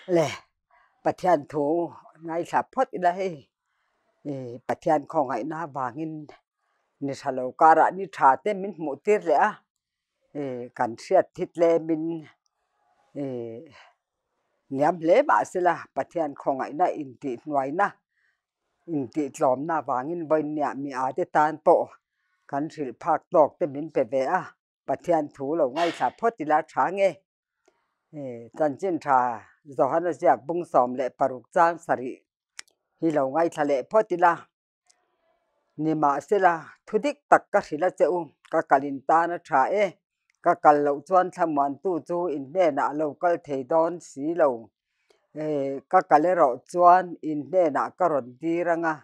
Le Pathian thu ngaithla phawt ila hei Pathian khawngaihna avangin ni tha lo karah ni tha te min hmuh tir leh a, kan hriat thi tlemin niam hle mah sela Pathian khawngaihna intihhnuaina intihtlawmna avangin vawinia mi a te tan pawh kan hrilh phak tawk te min pe ve a. Pathian thu lo ngaithla phawt ila tha nge? Chanchin tha Johana ziak bung 16 chang sarih hi lo ngaithla leh phawt ila. Nimahsela, thu dik tak ka hrilh a che u, ka kal in tan a tha e, ka kal loh chuan thlamuantu chu in hnenah a lo kal thei dawn si lo. Ka kal erawh chuan in hnenah ka rawn dir ang a.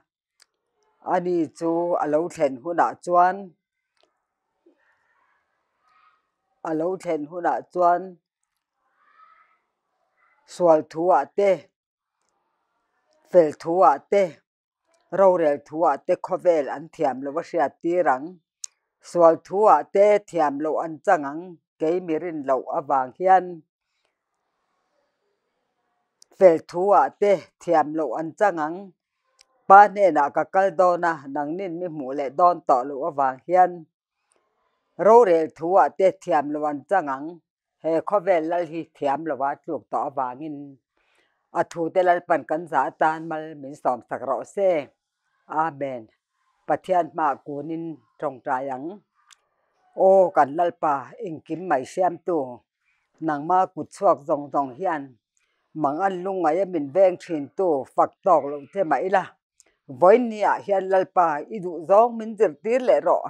Ani chu a lo thlen hunah chuan a lo thlen hunah chuan sual thuah te, fel thuah te, rorel thuah te khawvel an thiam lo a hriat tir ang. Sual thuah te thiam loh an chang ang, kei mi rin loh avang hian. Fel thuah te thiam loh an chang ang. Pa hnenah ka kal dawn a, nangnin mi hmuh leh dawn tawh loh avang hian rorel thuah te thiam loh an chang ang. He khawvel lal hi thiam lova tluk tawh avangin a thute Lalpan kan zah atan mal min sawmsak rawh se. Amen. Pathian hmaah kunin tawngtai ang. Aw kan Lalpa engkim mai siamtu, nangma kut chhuak zawng zawng hian mang an lungngaih a min veng thintu fak tawk loh che mah ila, vawiinniah hian Lalpa i duhzawng min zirtir leh rawh.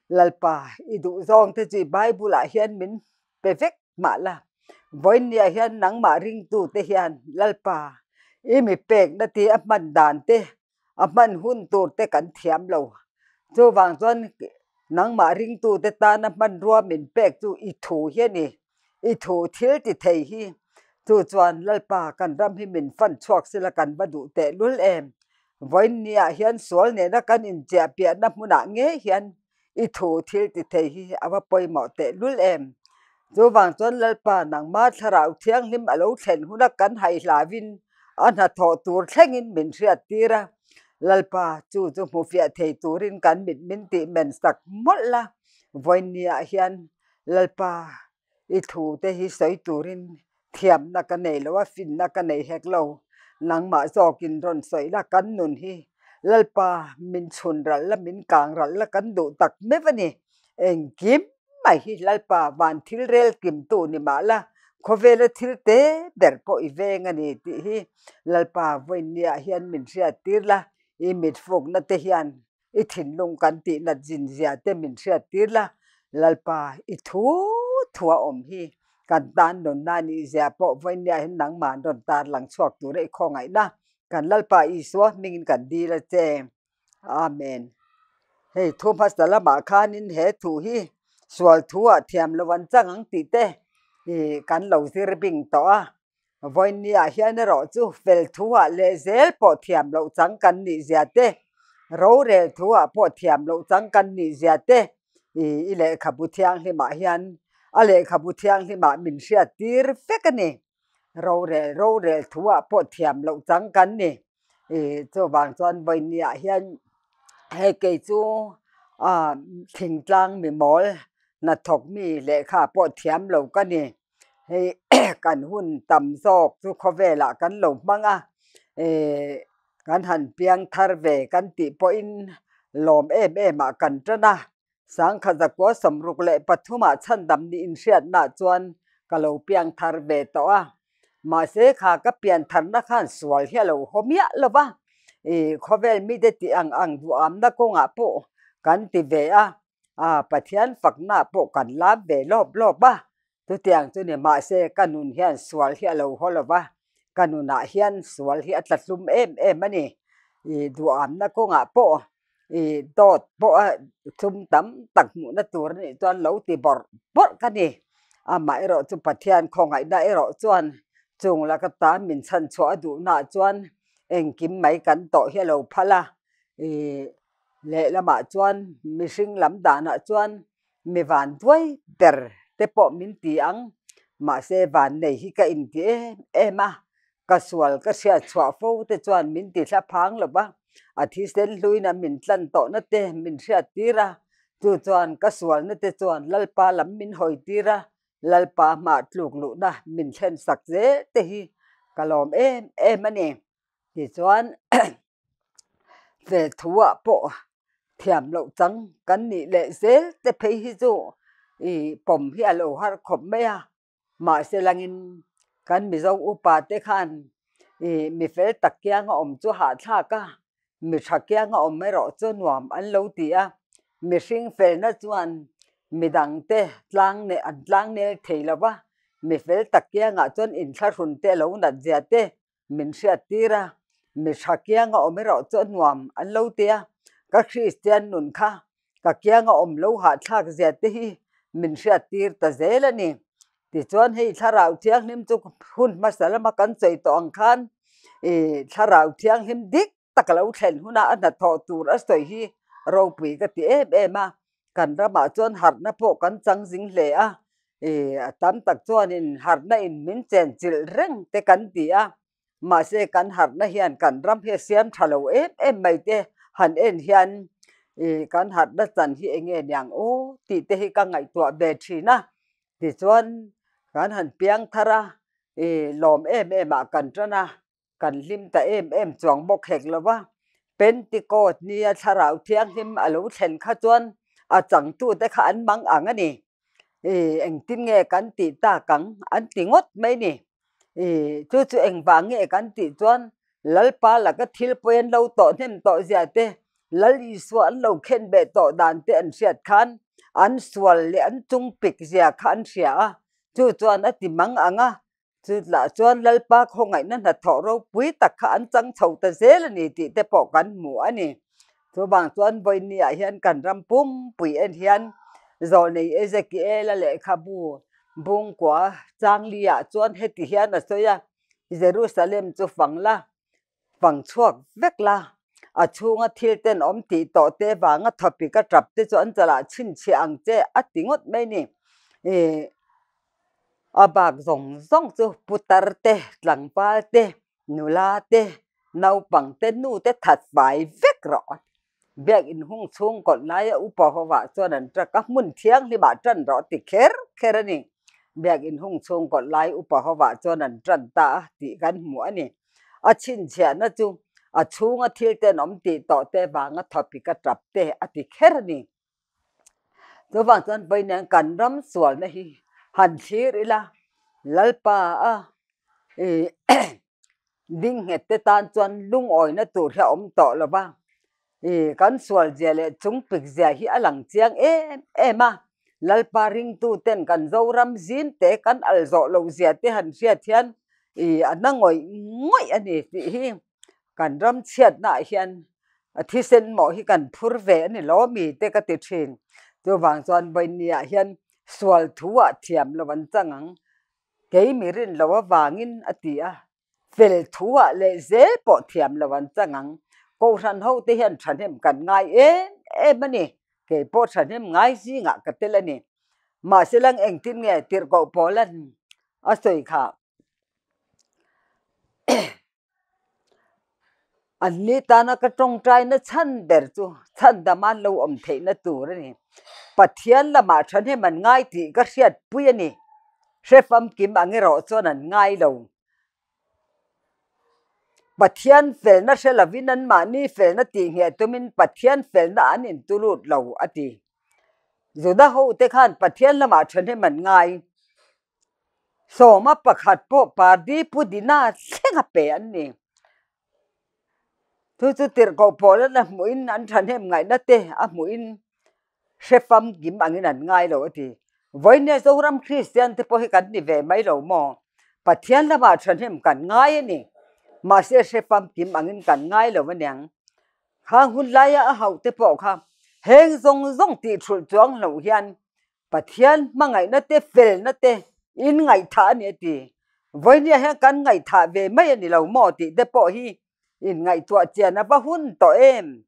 Lalpa i duhzawng te chu i Bible ah hian min pe vek mah la, vawiinniah hian nangmah ringtute hian Lalpa i mi pekna te a hman dan te, a hman hun tur te kan thiam lo. Chuvang chuan nangmah ringtute tana hmanrua min pek chu i thu hi a ni, i thu thil ti thei hi. Chu chuan Lalpa kan ram hi min fan chhuak sela kan va duh tehlul em. Vawiinniah hian sual nena kan inchiah piahna hmunah ngei hian I thu thil ti thei hi a va pawimawh tehlul em? Chuvang chuan Lalpa nangma thlarau thianghlim a lo thlen huna kan haihlavin a hnathawh tur thlengin min hriattir a. Lalpa, chu chu hmufiah thei turin kan mit min tih men sak mawlh la. Vawiinniah hian Lalpa I thu te hi sawi turin thiamna ka nei lo a, finna ka nei hek lo. Nangmah zawkin rawn sawi la, kan nun hi Lalpa min chhun ralh la, min kang ralh la kan duh tak meuh a ni. Engkim mai hi Lalpa van thil rel kimtu ni mah la, khawvela thil te ber pawh i veng a ni tih hi Lalpa vawiinniah hian min hriattir la, i mitfukna te hian I thinlung kan tih nat zin zia te min hriat tir la, Lalpa i thu thu a awm hi kan tan nunna a nih zia pawh vawinia hian nangmah rawn tar lang chhuak tura i khawngaihna kan Lalpa Isua hmingin kan dil a che. Amen. Hei thu hmasa lamah khanin he thu hi sual thu ah thiam lo an chang ang tih te kan lo zir bing tawh a. Vawiinniah hian erawh chu fel thuah leh zel pawh thiam loh chang kan nih zia te, rorel thuah pawh thiam loh chang kan nih zia te i lehkhabu thianghlimah hian a lehkhabu thianghlimah min hriat tir vek a ni. Rorel rorel thuah pawh thiam loh chang kan ni. Chuvang chuan vawiinniah hian hei kei chu thingtlang mimawl hnathawk mi lehkha pawh thiam lo ka ni. Hei kan hun tam zawk chu khawvelah kan lo hmang a, kan han piang thar ve kan tih pawhin lawm em em ah kan tan a, sangkhat zakua 63 ah chhandam nih inhriatna chuan ka lo piang thar ve tawh a, mahse kha ka pian tharna khan sual hi a lo haw miah lo va, khawvel mite tih ang ang duhamna kawngah pawh kan ti ve a. A, Pathian fakna pawh kan lap ve lawp lawp a, chutiang chu ni mahse ka nun hian sual hi a lo haw lo va, ka nunah hian sual hi a tla hlum em em a ni. I duhamna kawngah pawh i dawt pawh a thum tam tak hmuhna tur a nih chuan lo ti bawrh bawrh ka ni. Amaherawh chu Pathian khawngaihna erawh chuan chung laka tan min chhanchhuah a duhnaah chuan engkim mai kan tawh hi a lo phal a, i Lehlamah chuan mihring lam danah chuan mi van duai ber te pawh min ti ang, mahse van nei hi ka inti em em a. Ka sual ka hriat chhuah fo te chuan min ti thla phang lo va, a thisen hluina min tlan tawhna te min hriat tir a, chu chuan ka sualna te chuan Lalpa lam min hawi tir a, Lalpa hmah tluk luhna min thlen sak zel te hi ka lawm em em a ni. Tichuan fel thuah pawh thiam loh chang kan nih leh zel te phei hi chu i pawm hi a lo har khawp mai a. Mahse langin kan Mizo upa te khan i mi fel tak kianga awm chu hahthlak a, mi tha kianga awm erawh chu nuam an lo ti a. Mihring felna chuan midangte tlang an tlang nel thei lo va, mi fel tak kiangah chuan inthlahrun te a lo nat zia te min hriattir a, mi tha kianga awm erawh chu a nuam an lo ti a, ka Kristian nun kha ka kianga awm lo hahthlak zia te hi min hriattir ta zel a ni. Tichuan hei Thlarau Thianghlim chu hun hmasa lama kan sawi tawh ang khan ih Thlarau Thianghlim dik tak a lo thlen huna a hnathawh tur a sawi hi ropui ka ti em em a, kan ramah chuan harhna pawh kan chang zing hle a, ih a tam tak chuanin harhna in min chenchilh reng te kan ti a, mahse kan harhna hian kan ram hi a siam tha lo em em mai te han en hian ih kan harhna chan hi eng nge niang aw tih te hi ka ngaihtuah ve thin a, tichuan kan han piang thar a, ih lawm em em ah kan tan a. Kan hlim ta em em chuang bawk hek lo va, Pentecost nia Thlarau Thianghlim a lo thlen kha chuan a changtute kha an mang ang a ni. Ih, engtin nge kan tih tak ang? An ti ngawt mai ni. Ih, chu chu engvang nge kan tih chuan Lalpa laka thil pawi an lo tawh hnem tawh zia te, Lal Isua an lo khen beh tawh dan te an hriat khan an sual leh an chungpik zia kha an hria a, chu chuan a ti mang ang a, Chutlah chuan Lalpa khawngaihna hnathawh ropui tak kha an chang chho ta zel a ni tih te pawh kan hmu a ni. Chuvang chuan vawiinniah hian kan ram pumpui en hian Zawlnei Ezekiela lehkhabu bungkua Changli-ah chuan heti hian a sawi a, Jerusalem chu fang la, fang chhuak vek la, a chhunga thil tenawm tih tawh te vanga thawpik a tap te chu an chalah chhinchhiah ang che a ti ngawt mai ni. Ih, a bak zawng zawng chu putar te, tlangval te, nula te, naupang te, nu te that fai vek rawh. Biak inhung chhung kawlh laia upa hovah chuan an ṭak a, hmun thianghlimah ṭan rawh ti kher kher a ni. Biak inhung chhung kawlh lai upa hovah chuan an ṭan ta a tih kan hmu a ni. A chhinchhiahna chu a chhunga thil tenawm tih tawh te vanga thawpik a tap te a ti kher a ni. Chuvang chuan vawiin kan ram sualna hi han thlir ila, Lalpa a ih ding nghet te tan chuan lungawina tur hi a awm tawh lo va, ih kan sual zia leh chungpik zia hi a lang chiang em em a, Lalpa ringtu ten kan Zoram zin te kan al zawh loh zia te han hriat hian ih a na ngawih ngawih a ni tih hi kan ram chhiatnaah hian a thisen mawh hi kan phur ve a ni lo mi te ka ti thin. Chuvang chuan vawiinniah hian sual thu-ah thiam lo an chang ang. Kei mi rin lo avangin a ti a, fel thu-ah leh zel pawh thiam lo an chang ang. Kohhran ho te hian thahnem kan ngai em em a ni. Kei pawh thahnem ngai zingah ka tel a ni. Mahse lang engtin nge tirhkoh Paula'n a sawi kha? Anni tana ka tawngtaina chhan ber chu chhandama an lo awm theihna tur a ni. Pathian lamah thahnem an ngai tih ka hriatpui a ni. Hre famkim ang erawh chuan an ngai lo. Pathian felna hre lovin anmahni felna tihngheh tumin Pathian felna an intulut lo a ti. Juda hote khan Pathian lamah thahnem an ngai. Sawma pakhat pawh pardi pudina thleng a pe an ni. Chu chu tirhkoh pawlan a hmuhin an thahnem ngaihna te a hmuhin hre famkim angin an ngai lo a ti. Vawinia Zoram Kristian te pawh hi kan ni ve mai lo maw? Pathian lamah thahnem kan ngai a ni. Mahse hre famkim angin kan ngai lo aniang. Khang hun laia a hauh te pawh kha heng zawng zawng tih thulh chuang loh hian Pathian hmangaihna te felna te in ngaihthah a ni a ti. Vawinia hian kan ngaihthah ve mai a ni lo maw tih te pawh hi in ngaihtuah chian a va hun tawh em?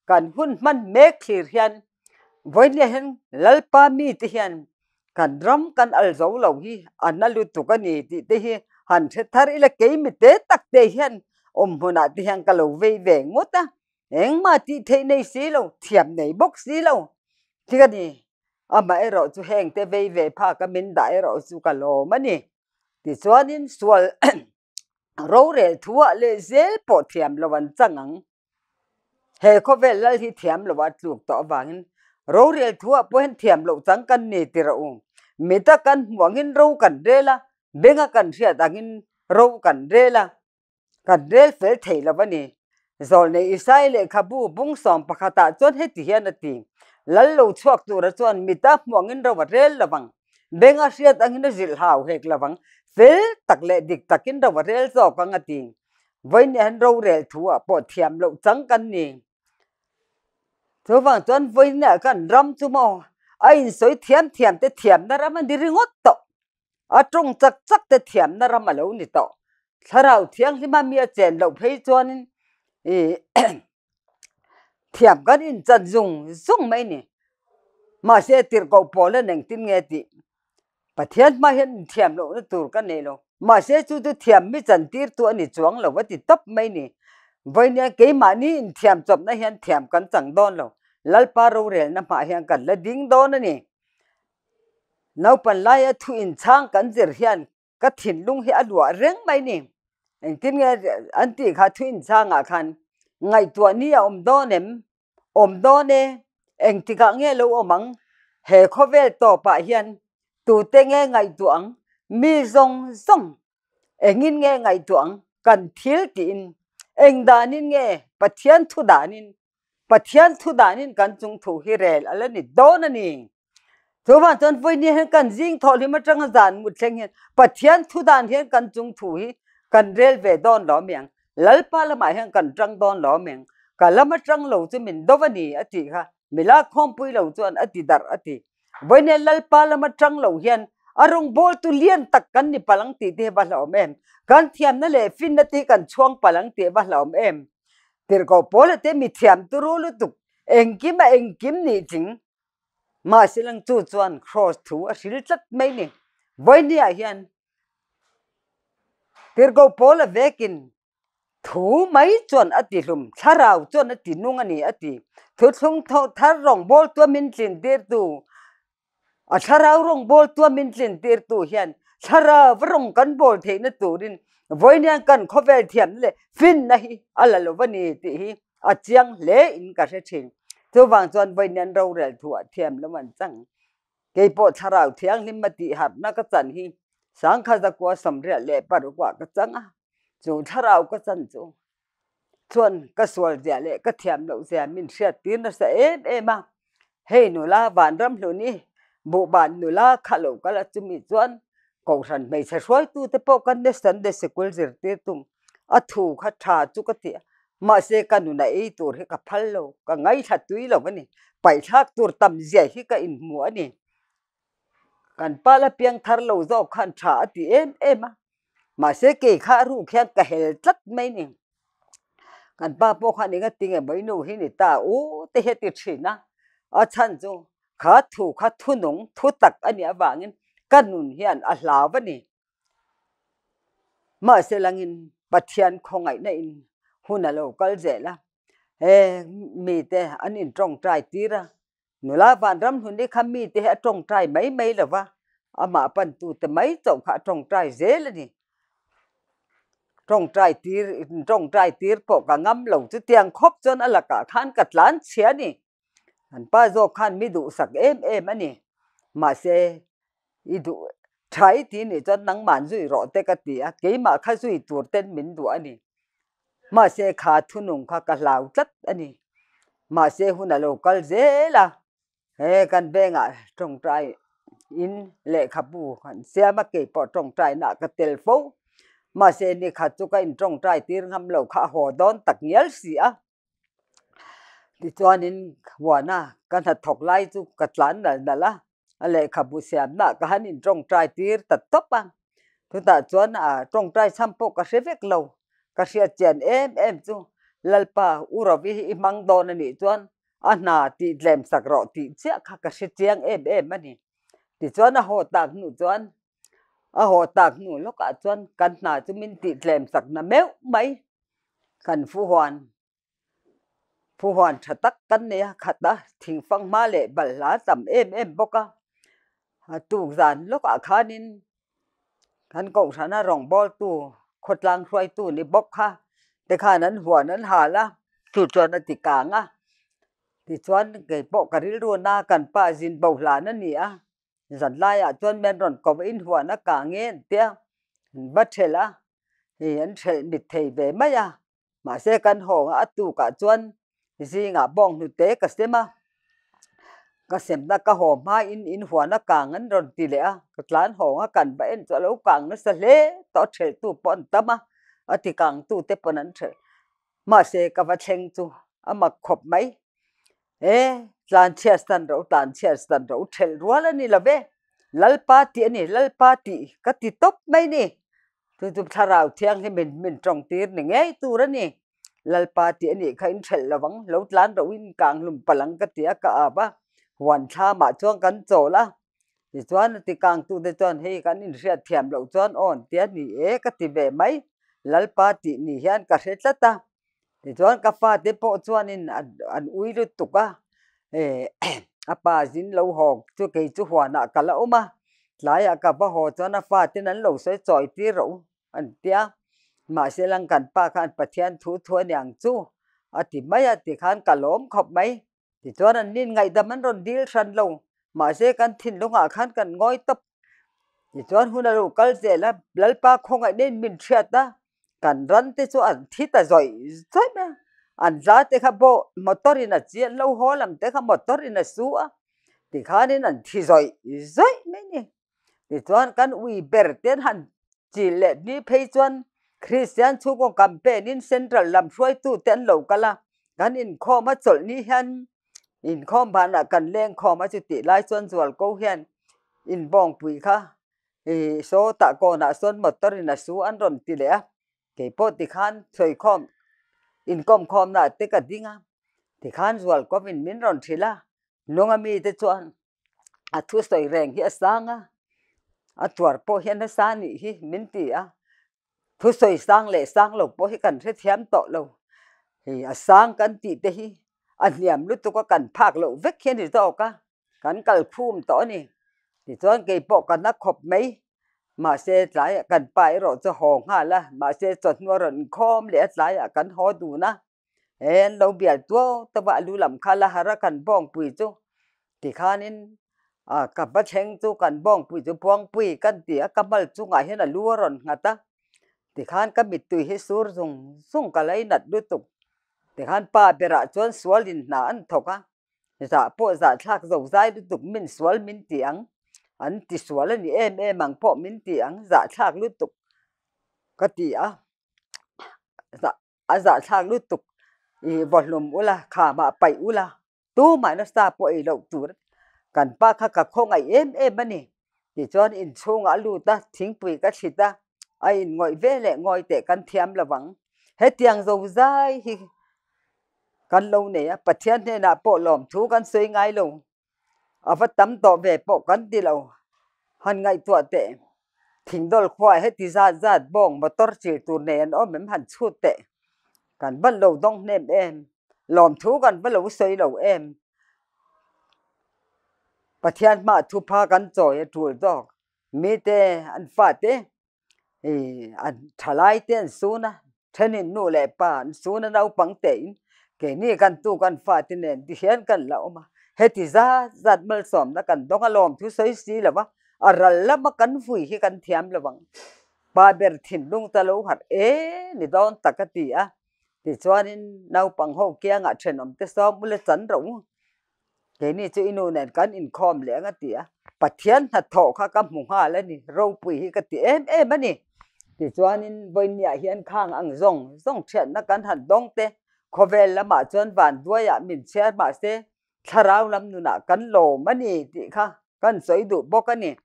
Kan hun hman mek thlir hian vawinia hian Lalpa mite hian kan ram kan al zo lo hi a na lutuk a ni tih te hi Han hre thar ila kei mi te tak te hian awm hmunah te hian ka lo vei ve ngawt a, engmah tih theih nei si lo, thiam nei bawk si lo ti ka ni. Amaherawh chu heng te vei ve phak a min dah erawh chu ka lawm a ni. Tichuanin sual rorel thuah leh zel pawh thiam lo an chang ang. He khawvel lal hi thiam lo a tluk tawh avangin rorel thuah pawh hian thiam loh chang kan ni ti rawh u. Mita kan hmuh angin ro kan rel a, benga kan hriat angin ro kan rel a, kan rel fel thei lo a ni. Zawlnei Isai lehkhabu bung 11ah chuan heti hian a ti, Lal lo chhuak tura chuan mita hmuh angin ro a rel lo vang, benga hriat angin a zilh hau hek lo vang, fel tak leh dik takin ro a rel zawk ang a ti. Vawiin an rorel thu ah pawh thiam loh chang kan ni. Chuvang chuan vawiin ah khan ram chu maw a insawi thiam thiam te thiamna ram a ni ringawt tawh. A tawng chak chak te thiamna ram a lo ni tawh. Thlarau thianghlim a mi a chen loh phei chuanin ih thiam kan inchan zung zung mai ni. Mahse tirhkoh pawl a nengtin nge tih Pathian hma hian inthiam lohna tur ka nei lo. Mahse chu chu thiam mi chantirtu a ni chuang lo a ti tawp mai ni. Vawinia keimahni inthiam chawpna hian thiam kan chang dawn lo. Lalpa rorelna hmah hian kan la ding dawn a ni. Naupan laia thu inchhang kan zir hian ka thinlung hi a luah reng mai ni. Engtin nge an tih kha thu inchhangah khan ngaihtuah ni a awm dawn em? Awm dawn e, engtikah nge lo awm ang? He khawvel tawpah hian tute nge ngaihtuah ang? Mi zawng zawng engin nge ngaihtuah ang? Kan thil tiin eng danin nge Pathian thu danin Pathian thu danin kan chung thu hi rel a la ni dawn a ni. Chuvang chuan vawiin hian kan zing thawh hlim atanga zan mut thleng hian Pathian thu dan hian kan chung thu hi kan rel ve dawn lo amiang. Lalpa lamah hian kan tang dawn lo amiang. Ka lam atang lo chu min do a ni a tih kha mila khawmpui lo chuan a ti darh a ti. Vawiin hian Lalpa lam atang lo hian a rawngbawltu lian tak kan ni palang tih te hi va hlauhawm em. Kan thiamna leh finna te hi kan chhuang palang tih va hlauhawm em. Tirhkoh Paula te mithiam turu lutuk engkim a engkim nih tling. Mahse lang chu chuan Kraws thu a hril tlat mai ni. Vawinia hian Tirhkoh Paula vekin thu mai chuan a ti hlum, thlarau chuan a ti nung a ni a ti. Thuthlung thar rawngbawltua min tlintirtu, a thlarau rawngbawltua min tlintirtu hian thlarau rawng kan bawl theihna turin vawinia kan khawvel thiamna leh finna hi a la lo va ni tih hi a chiang hle in ka hre thin. Chuvang chuan vawiin rorel thuah thiam lo an chang. Keipawh thlarau thianghlim a tih harhna ka chan hi sangkha zakua 86ah ka chang a, chu thlarau ka chan chu chuan ka sual zia leh ka thiam loh zia min hriat tir nasa em em a. Hei nula Vanramhlun i buhban nula kha lo kal a chumi chuan Kohhran hmeichhe hruaitute pawh kan ni Sunday sikul zirtirtu a thu kha tha chu ka ti a, mahse ka nuna ei tur hi ka phal lo, ka ngaithla tui lo a ni, paihthlak tur tam zia hi ka inhmu a ni. Kan pa la piang thar lo zawk khan tha a ti em em a, mahse kei kha a ruk hian ka hel tlat mai ni. Kan pa pawh khan enga tinge mai nu hi ni ta u te hi a ti thin a, a chhan chu kha thu kha thunung thu tak a nih avangin ka nun hian a hlau a ni. Mahse langin Pathian khawngaihna in hun a lo kal zel a, he mite an intawngtai tir a, nula Vanramhluni kha mite hi a tawngtai mai mai lo va, amah pantute mai chauh kha a tawngtai zel a ni. Tawngtai tir, intawngtai tir pawh ka ngam lo, chutiang khawp chuan a lakah khan ka tlan chhia a ni. An pa zawk khan mi duhsak em em a ni. Mahse, i duh tha i ti nih chuan nangmah zui rawh te ka ti a, keimah kha zui tur ten min duh a ni. Mahse, kha thunung kha ka hlau tlat a ni. Mahse, hun a lo kal zel a, he kan vengah tawngtai in lehkhabu kan siam a, keipawh tawngtainaah ka tel fo. Mahse, nikhat chu ka intawngtai tir ngam lo kha a haw dawn tak ngial si a. Tichuanin huana ka hnathawk lai chu ka tlan nal nal a, a lehkhabu siamnaah ka han intawngtai tir ta tawp a. Chutah chuan a tawngtai chhan pawh ka hre vek lo, ka hriat chian em em chu Lalpa U Ravi hi i hmang dawn a nih chuan a hna tih tlem sak rawh tih chiah kha ka hre chiang em em a ni. Tichuan a haw tak hnu chuan. A haw tak hnu lawkah chuan kan hna chu min tih tlem sak na meuh mai. Kan fuhuan phuhuan tha tak kan nei a, khat a, thingfang hma leh balhla a tam em em bawk a. A tuk zan lawkah khanin kan kohhrana rawngbawltu khawtlang hruaitu ni bawk kha te khan an huan an hal a, chu chuan a ti kang a. Tichuan kei pawh ka rilru na kan pa zin bo hlan a ni a, zan laiah chuan men rawn ko a inhuan a kang e an tia, an va thelh a, hei an thelh mit thei ve mai a. Mahse kan haw a tukah chuan zingah bawng hnute ka sem a, ka semna ka haw hmain inhuan a kang an rawn ti leh a, ka tlan hawng a kan va en chu a lo kang nasa hle tawh a thelhtu pawh an tam a, a ti kangtu te pawn an thelh. Mahse ka va thleng chu a mak khawp mai. E, tlanchhiat san ro, tlanchhiat san ro thelh rual a ni lo ve, Lalpa tih a ni, Lalpa tih ka ti tawp mai ni. Chu chu thlarau thianghlim in min tawng tir ni ngei tur a ni. Lalpa tih a nih kha in thelh lo vang, lo tlan ro in kang hlum palh ang ka ti a, ka ap a, huan thlamah chuan kan chawl a. Tichuan a ti kangtute chuan hei kan inhriat thiam loh chuan aw an ti a ni e ka ti ve mai. Lalpa tih ni hian ka hre tlat a. Tichuan ka fate pawh chuanin an ui lutuk a, a pa zin lo haw chu kei chu huanah ka la awm a, tlaiah ka va haw chuan a faten an lo sawi chawi tir rawh u an tia. Mahse lang kan pa khan Pathian thu thu a niang chu a ti mai a, tikhan ka lawm khawp mai. Tichuan an nin ngaihdam an rawn dil hran lo, mahse kan thinlungah khan kan ngawi tawp. Tichuan hun a lo kal zel a, Lalpa khawngaihna in min hriat a, kan ran te chu an thi ta zawih zawih mai a, an za te kha pawh motor in a chi an lo haw lam te kha motor in a su a, tikhanin an thi zawih zawih mai a ni. Tichuan kan ui ber te an han chil leh ni phei chuan Kristian chhungkaw campaign in Central lam hruaitu te an lo kal a, kan inkhawm a chawlh ni hian inkhawm banah kan leng khawm a chutih lai chuan zualko hian inbawngpui kha ih sawtah kawnah sawn motor in a su an rawn ti leh a, keipawh tikhan sawikhawm inkawm khawmna te ka ding a, tikhan zualko in min rawn hrilh a, nunga mite chuan. a thusawi reng hi a sang a, a tuar pawh hi a nasa a nih hi min ti a, thusawi sang leh sang lo pawh hi kan hrethiam tawh lo, hei a sang kan tih te hi a hniam lutuk a kan phak loh vek hi a ni zawk a, kan kal khum tawh a ni, tichuan kei pawh ka na khawp mai, mahse tlaiah kan pa erawh chu haw nghal a, mahse chawhnu a rawn inkhawm leh a tlaiah kan haw dun a. He an lo bial tuau tawp a, a lu lam kha la har a kan bawngpui chu tikhanin ah ka va thleng chu kan bawngpui chu Buangpui kan ti a, ka mal chungah hian a lu a rawn nghat a, tikhan ka mittui hi sur zung zung ka la inat lutuk, tikhan pa berah chuan sual in hna an thawk a, zah pawh zah thlak zo zai lutuk min sual min ti ang, an ti sual a ni em em ang pawh min ti ang zah thlak lutuk ka ti a, zah. A zahthlak lutuk i vawhlum ula, khamah paih ula, tumah nasa pawh ei loh tur kan pa kha ka khawngaih em em a ni. Tichuan inchhungah a lut a, thingpui ka thlit a, a inngawih ve leh ngawi teh kan thiam lo vang. Hetiang zozai hi kan lo nei a, Pathian hnenah pawh lawmthu kan sawi ngai lo. A va tam tawh ve pawh kan ti lo. Han ngaihtuah teh, Thingdawl khuaah heti zat zat bawng motor chil tur nei an awm em han chhut teh. Kan va lo dawng hnem em? Lawmthu kan va lo sawi lo em? Pathian hmah thupha kan chawi a tul zawk. Mite an fate ih an thalai te an sun a, thenin nu leh pa an sun a naupang tein keini kan tu kan fate nen ti hian kan la awm a, heti zat zat malsawmna kan dawng a lawm thu sawi si lo va, a ral lama kan vui hi kan thiam lo ang. Pa ber thinlung ta lo harh e ni dawn tak a ti a, tichuanin naupang ho kiangah thenawm te sawm ula chan rawh u. Keini chu i nu nen kan inkhawm leh ang a ti a, Pathian hnathawh kha ka hmu nghal a ni, ropui hi ka ti em em a ni. Tichuanin vawinia hian khang ang zawng zawng thianna kan han dawng te, khawvel lamah chuan vanduaiah min chhiar mahse thlarau lam nunah kan lawm a ni tih kha kan sawi duh bawk a ni.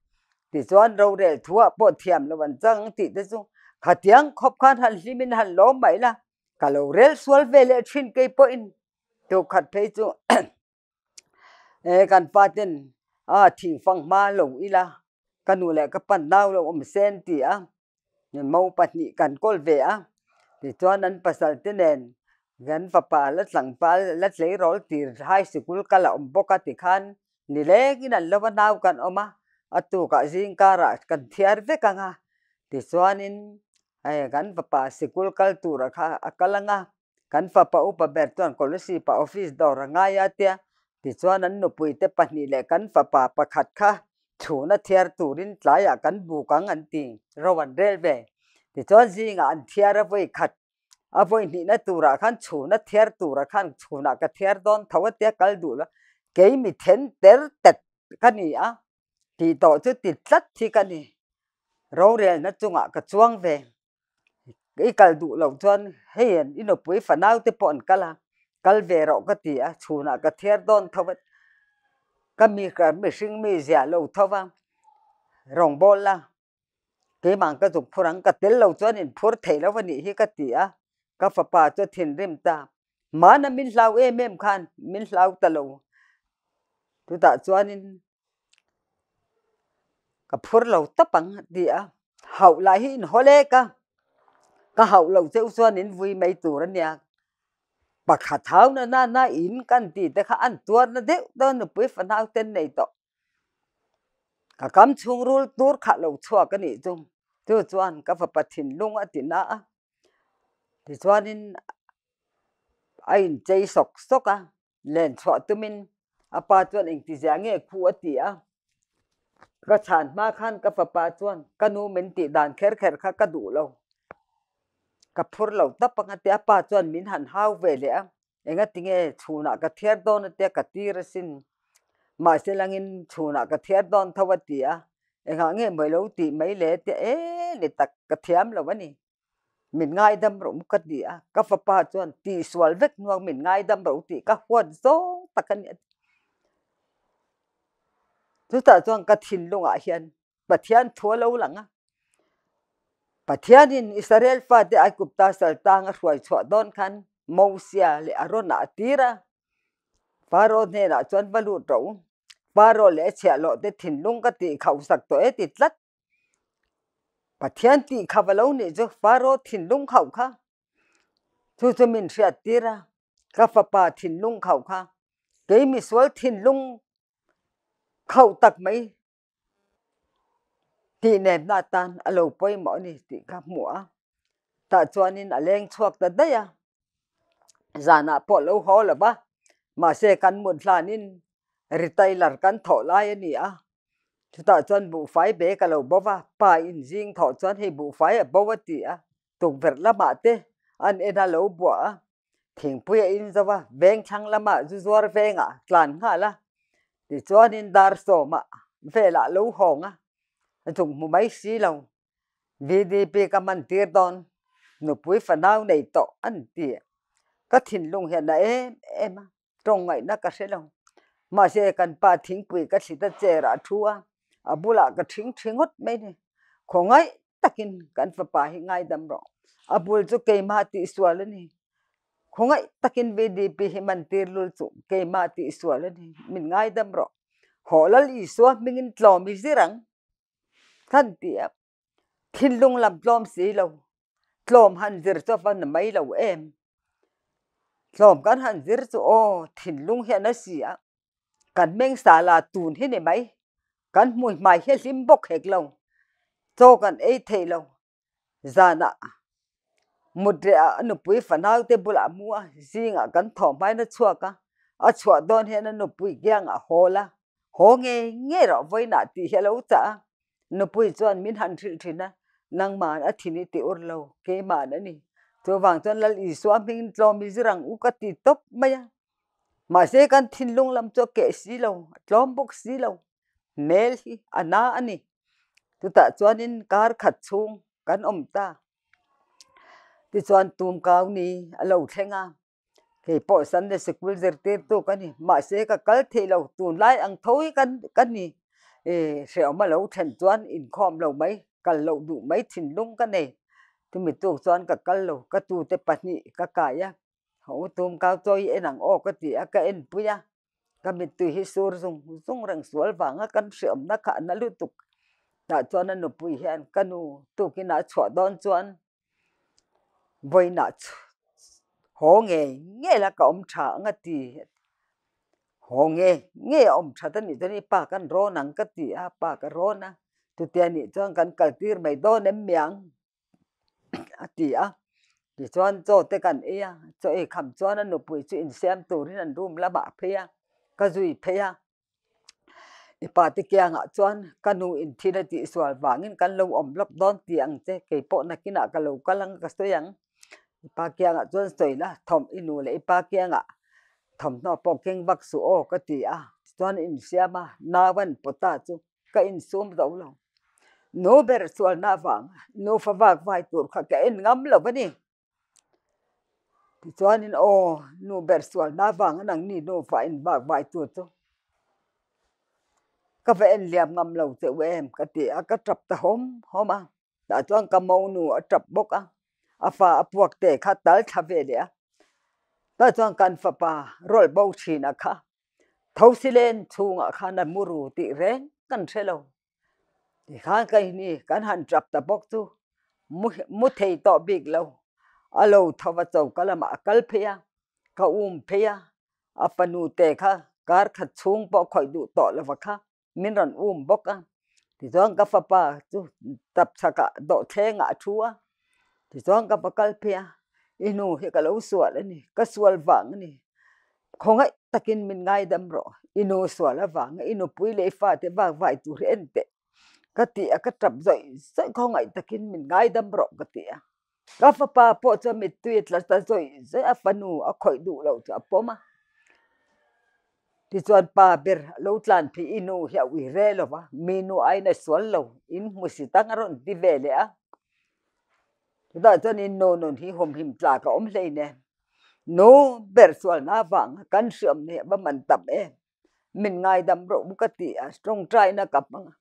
Tichuan rorel thuah pawh thiam lo an chang ang tih te chu khatiang khawp khan han hlimin han lawm mai la, ka lo rel sual ve leh thin kei pawhin. Tukhat phei chu kan pa ten a thingfang hma lo ila Ka nu leh ka pan nau lo awm se an ti a, mo pahnih kan kawl ve a, tichuan an pasal te nen kan fapa la tlangval la tleirawl tir high sikul kal a awm bawk a tikhan nilengin an lo a nau kan awm a, a tukah zingkarah kan thiar vek ang a, tichuanin hei kan fapa sikul kal tura kha a kal ang a, kan fapa upa ber chuan Kolasib ah office dawr a ngai a tia, tichuan an nupui te pahnih leh kan fapa pakhat kha chhuna thiar turin tlaiah kan buk ang an ti, ro an rel ve. Tichuan zingah an thiar a vawi khat, a vawi hnihna turah khan chhuna thiar turah khan chhunah ka thiar dawn tho a tia kal duh lo, kei mi then ter tet ka ni a, tih tawh chu ti tlat hi ka ni. Rorelna chungah ka chuang ve. I kal duh loh chuan hei i nupui fanau te pawh an kal a, kal ve rawh ka ti a, chhunah ka thiar dawn tho a, ka mi ka mihring mi ziah lo tho va, rawngbâwl la, keimah ka zuk phur ang, ka tel lo chuan in phur thei lo a nih hi ka ti a, ka fapa chu a thinrim ta, mahna min hlau em em khan min hlau ta lo, chutah chuanin Ka phur lo tawp ang a ti a, hauh lah hi in haw lek a, ka hauh loh cheu chuan in vui mai tur a nia, pakhat hau na na na in kan tih te kha an tuar na deuh deuh a nupui fanau te an nei tawh, ka kam chhung rul tur kha lo chhuak a nih chu, chu chuan ka fapa thinlung a ti na a, tichuanin a inchei sawk sawk a. Len chhuah tumin a pa chuan engtizia nge khu a ti a, ka chhan hma khan ka fapa chuan ka nu min tih dan kher kher kha ka duh lo, ka phur lo tawp ang a ti a, pa chuan min han hau ve leh a, engatinge chhunah ka thiar dawn a tia ka tir asin, mahse langin chhunah ka thiar dawn tho a ti a, engah nge maw i lo tih mai le a tia, e ni tak ka thiam lo a ni. Min ngaidam rawh u ka ti a, ka fapa chuan tihsual vek hnuang min ngaidam rawh u tih ka huat zawng tak a ni a ti. Chutah chuan ka thinlungah hian Pathian thu a lo lang a, Pathianin Israel fate Aigupta saltang a hruai chhuah dawn khan Mosia leh Arona a tir a, Faro hnenah chuan va lut rawh u, Faro leh a chhiahhlawh te thinlung ka tihkhauhsak tawh e ti tlat. Pathian tih kha va lo nih chu Faro thinlung khauh kha chu chu min hriat tir a, ka fapa thinlung khauh kha kei misual thinlung khauh tak mai tih nemna atan a lo pawimawh a ni tih kha hmuh a, tah chuanin a leng chhuak ta daih a, zanah pawh lo haw lo va, mahse kan mut hlanin retailer kan thawh lai a ni a. Chutah chuan buhfai bag a lo bo va, pa in zing thawh chuan hei buhfai a bo a ti a, tukverh lamah te an en a lo buah a, thingpui a in zo va, veng thlang lamah zu zuar vengah tlan nghal a, tichuanin dar sawmah velah lo hawng a, a zuk hmu mai si lo. VDP ka man tir dawn, nupui fanau nei tawh an ti. Ka thinlung hian a em em a. Tawng ngaihna ka hre lo. Mahse, kan pa thingpui ka thlit a chair ah a thu a, a bulah ka thing thi ngawt mai ni. Khawngaih takin kan fapa hi ngaidam rawh. A bul chu keimah tihsual a ni. Khawngaih takin VDP hi man tir lul chu keimah tihsual a ni. Min ngaidam rawh. Hawh Lal Isua hmingin tlawm i zir ang. Khan ti a. Thinlung lam tlawm si lo, tlawm han zir chu a va na mai lo em? Tlawm kan han zir chu aw, thinlung hian a si a, kan meng sala tun hi ni mai, kan hmui hmai hi a hlim bawk hek lo, chaw kan ei thei lo, zanah mut reh ah a nupui fanau te bulah a mu a, zingah kan thawh hmain a chhuak a, a chhuah dawn hian a nupui kiangah a hawl a, haw ngei ngei rawh vawiinah tih hi a lo chah a, Nupui chuan min han hrilh thin a, nangma'n a thin i ti ur lo, keima'n a ni. Chuvang chuan Lal Isua hmingin tlawm i zir ang u ka ti tawp mai a. Mahse kan thinlung lam chu a keh si lo, a tlawm bawk si lo. Hmel hi a na a ni. Chutah chuanin kar khat chhung kan awm ta. Tichuan tumkau ni a lo thleng a. Kei pawh Sunday sikul zirtirtu ka ni, mahse ka kal thei lo, tunlai ang tho hi kan ka ni. Ih hrehawm a lo then chuan inkhawm lo mai, kal loh duh mai thinlung ka nei. Chumi tuk chuan ka kal lo, ka tute pahnih ka kai a, haw tum kau chawi en ang aw ka ti a, ka enpui a, ka mittui hi sur zung zung reng sual vanga kan hrehawmna kha a na lutuk. Tah chuan a nupui hian ka nu tukinah a chhuah dawn chuan vawiinah haw ngei ngei la ka awm tha ang a ti. Haw ngei ngei a awm that a nih chuan i pa kan rawn ang ka ti a, pa ka rawn a, chutia nih chuan kan kal tir mai dawn em mi ang a ti a. Tichuan chaw te kan ei a, chaw ei kham chuan a nupui chu insiam turin an room lamah a phei a, ka zui phei a. I pa te kiangah chuan ka nu in thil a tihsual vangin kan lo awm lawk dawn ti ang che, kei pawh nakinah ka lo kal ang ka sawi ang. I pa kiangah chuan sawi la, thawm i nu leh i pa kiangah thawmhnaw pawh keng vak suh aw ka ti a, tichuan a insiam a, nau an pawta chu ka insum zo lo. Nu ber sualna avanga nufa vak vai tur kha ka en ngam lo a ni. Tichuanin aw nu ber sualna avanga nangni nufa invak vai tur chu ka va en liam ngam lo che u em ka ti a, ka tap ta hawm hawm a. Tah chuan ka monu a tap bawk a, a fa a puak te kha tal thla ve leh a. Tah chuan kan fapa rawlh bo thin a kha Thosilen chhungah khan a mu ru tih reng kan hre lo. Tikhan keini kan han tap ta bawk chu mu thei tawh bik lo. A lo tho va choka lamah a kal phei a, ka um phei a, a fanu te kha kar khat chhung pawh khawih duh tawh lo va kha min rawn um bawk a. Tichuan ka fapa chu tap chhakah dawhthlengah a thu a, tichuan ka va kal phei a, i nu hi ka lo sual a ni, ka sual vang a ni. Khawngaih takin min ngaidam rawh, i nu sual avanga i nupui leh i fate vak vai tur hi en teh ka ti a, ka tap zawih zawih khawngaih takin min ngaidam rawh ka ti a. Ka fapa pawh chuan mittui a tla ta zawih zawih a, fanu a khawih duh loh chu a pawm a. Tichuan pa ber a lo tlan phei i nu hi a ui re lo va, mi nu aiin a sual lo, in hmusit ang a rawn ti ve leh a. Chutah chuan in nu nun hi humhim tlak a awm hlein e. Nu ber sualna avanga kan hriawm hi a va man tam em. Min ngaidam rawh u ka ti a, tawngtaina ka hmang a.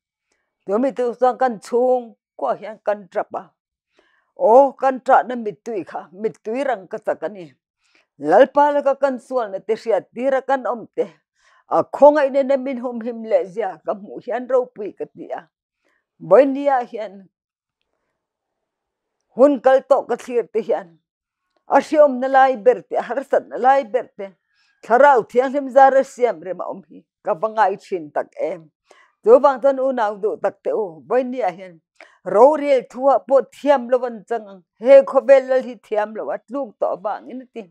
Chumi chu chuan kan chhungkua hian kan tap a. Aw kan tahna mittui kha mittui rang ka chak a ni. Lalpa laka kan sualna te hriat tira kan awm te a khawngaihna nen min humhim leh zia ka hmuh hian ropui ka ti a. Vawinia hian Hun kal tawh ka thlir te hian a hriawmna lai ber te, a harsatna lai ber te Thlarau Thianghlim zara siam rem a awm hi ka va ngai thin tak em. Chuvang chuan unau duh tak teh u, vawinia hian rorel thuah pawh thiam lo an chang ang, he khawvel lal hi thiam lo a tluk tawh avangin a ti.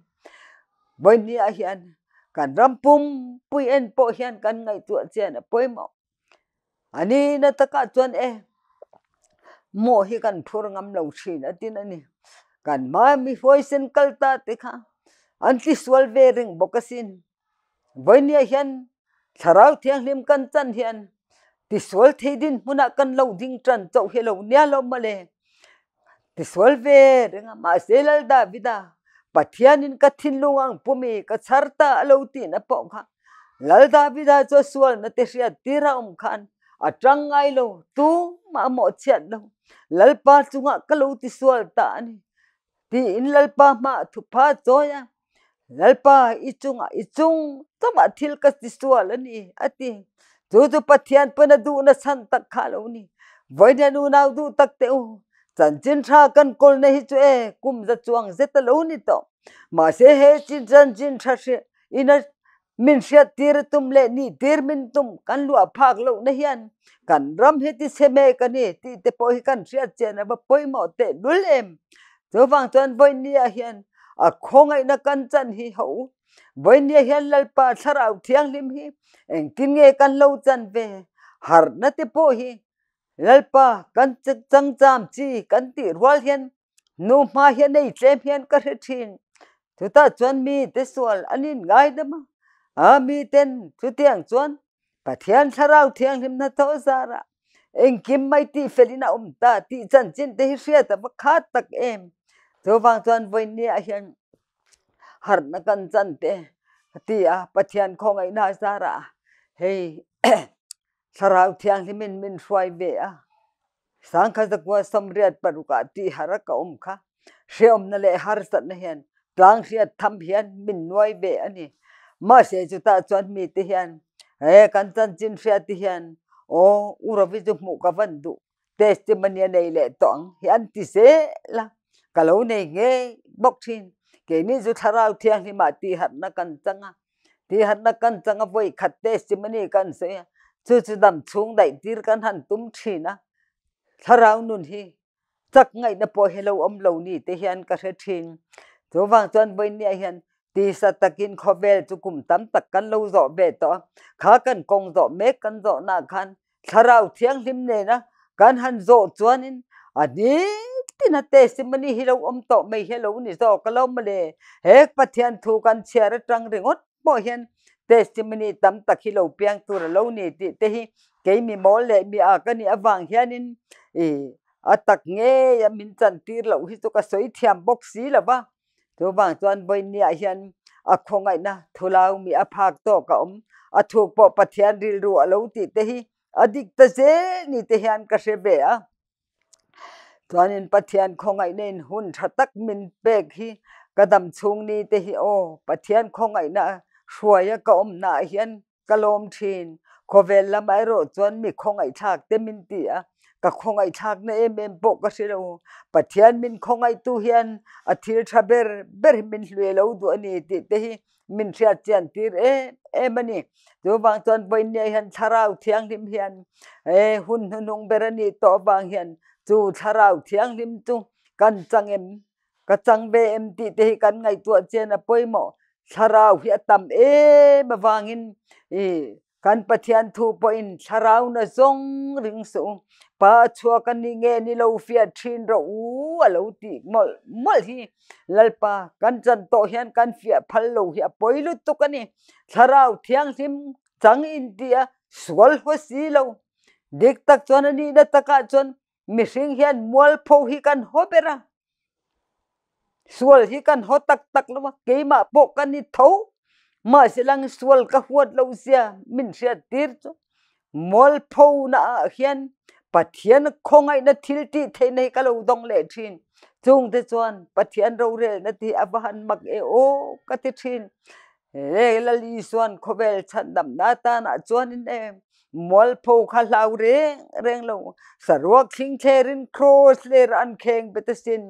Vawinia hian kan ram pumpui en pawh hian kan ngaihtuah chian a pawimawh. A nihna takah chuan e, maw hi kan phur ngam lo thin a tin a ni. Kan hma mi huaisen kal ta te kha an tisual ve reng bawk asin. Vawinia hian Thlarau Thianghlim kan chan hian tisual thei dinhmunah kan lo ding tan chauh hi lo nia lo mawle. Tisual ve reng a, mahse Lal Davida Pathianin ka thinlung ang pumi ka chhar ta a lo tihna pawh kha Lal Davida chu a sualna te hriat tir a awm khan a tang ngai lo, tumah a mawhchhiat lo. Lalpa chungah ka lo tisual ta a ni tiin Lalpa hmaah thupha a chawi a, Lalpa i chungah i chung chungah thil ka tisual a ni a ti. Chu chu Pathian pawn a duhna chhan tak kha a lo ni. Vawiin unau duh tak teh u, chanchin tha kan kawlna hi chu e kum za chuang zet a lo ni tawh. Mahse he chanchin tha hriat ina min hriat tir a tum leh nih tir min tum kan luah phak lohna hian kan ram hi ti chhe mek a ni tih te pawh hi kan hriat chian a va pawimawh teh lul em. Chuvang chuan vawinia hian a khawngaihna kan chan hi ho u. Vawinia hian Lalpa Thlarau Thianghlim hi engtin nge kan lo chan ve? Harhna te pawh hi Lalpa kan changcham chi kan tih rual hian nu hma hian ei tlem hian ka hre thin. Chutah chuan mite sual an inngaidam a, a miten chutiang chuan Pathian Thlarau Thianghlim hnathawh zarah engkim mai tihfelin a awm ta tih chanchin te hi hriat a va khat tak em. Chuvang chuan vawinia hian harhna kan chan te ka ti a, Pathian khawngaihna zarah hei Thlarau Thianghlimin min hruai ve a. Sangkhat zakua sawmriat parukah tih har a ka awm kha. Hreawmna leh harsatna hian tlang hriat tham hian min nuai ve a ni. Mahse chutah chuan mite hian he kan chanchin hriat te hian aw u Ravi chu hmuh ka van duh. Testimony a nei leh tawh ang hi an ti zel a, ka lo nei ngei bawk thin. Keini chu Thlarau Thianghlimah tihharhna kan chang a, tihharhna kan chang a vawi khat testimony kan sawi a, chu chu dam chhung daih tir kan han tum thin a, Thlarau nun hi chak ngaihna pawh hi lo awm lo ni te hian ka hre thin. Chuvang chuan vawinia hian tisa takin khawvel chu kum tam tak kan lo zawh ve tawh a, kha kan kawng zawh mek kan zawhnaah khan Thlarau Thianghlim nena kan han zawh chuanin a nitin a testimony hi lo awm tawh mai hi a lo ni zawk a lo mawle. He Pathian thu kan chhiar atang ringawt pawh hian testimony tam tak hi lo piang tur a lo ni tih te hi kei mi mawl leh mi a ka nih avang hianin i a tak ngei a min chantir loh hi chu ka sawi thiam bawk si lo va. Chuvang chuan vawinia hian a khawngaihna thulau mi a phak tawk a awm, a thuk pawh Pathian rilru a lo tih te hi a dik ta zel ni te hian ka hre ve a. Chuanin Pathian khawngaihna in hun tha tak min pek hi ka dam chhung ni te hi aw Pathian khawngaihna hruaia ka awmna ah hian Ka lawm thin. Khawvel lamah erawh chuan mi khawngaihthlak te min ti a, ka khawngaihthlakna em em pawh ka hre lo. Pathian min khawngaihtu hian a thil tha ber ber hi min hluai lo duh a ni tih te hi min hriat chian tir em em a ni. Chuvang chuan vawinia hian Thlarau Thianghlim hian he hun hnuhnung ber a nih tawh avang hian chu Thlarau Thianghlim chu kan chang em? Ka chang ve em tih te hi kan ngaihtuah chian a pawimawh. Thlarau hi a tam em avangin i kan Pathian thu pawhin thlarau na zawng ring suh u, pa a chhuak a ni nge ni lo fiah thin rawh u a lo tih mawlh mawlh hi Lalpa kan chan tawh hian kan fiah phal lo hi a pawi lutuk a ni. Thlarau thianghlim chang in tih a sual haw si lo. Dik tak chuan a nihna takah chuan Mihring hian mualpho hi kan haw ber a, sual hi kan haw tak tak lo a, keimah pawh ka ni tho, mahse lang sual ka huat lo zia min hriat tir chu mualpho na ah hian Pathian khawngaihna thil tih theihna hi ka lo dawng leh thin, chungte chuan Pathian rorelna te hi a va han mak e aw ka ti thin. He Lal Isuan khawvel chhandamna atanah chuanin e mualpho kha hlau reng reng lo, saruak thling thlerin kraws ler an kheng bet asin.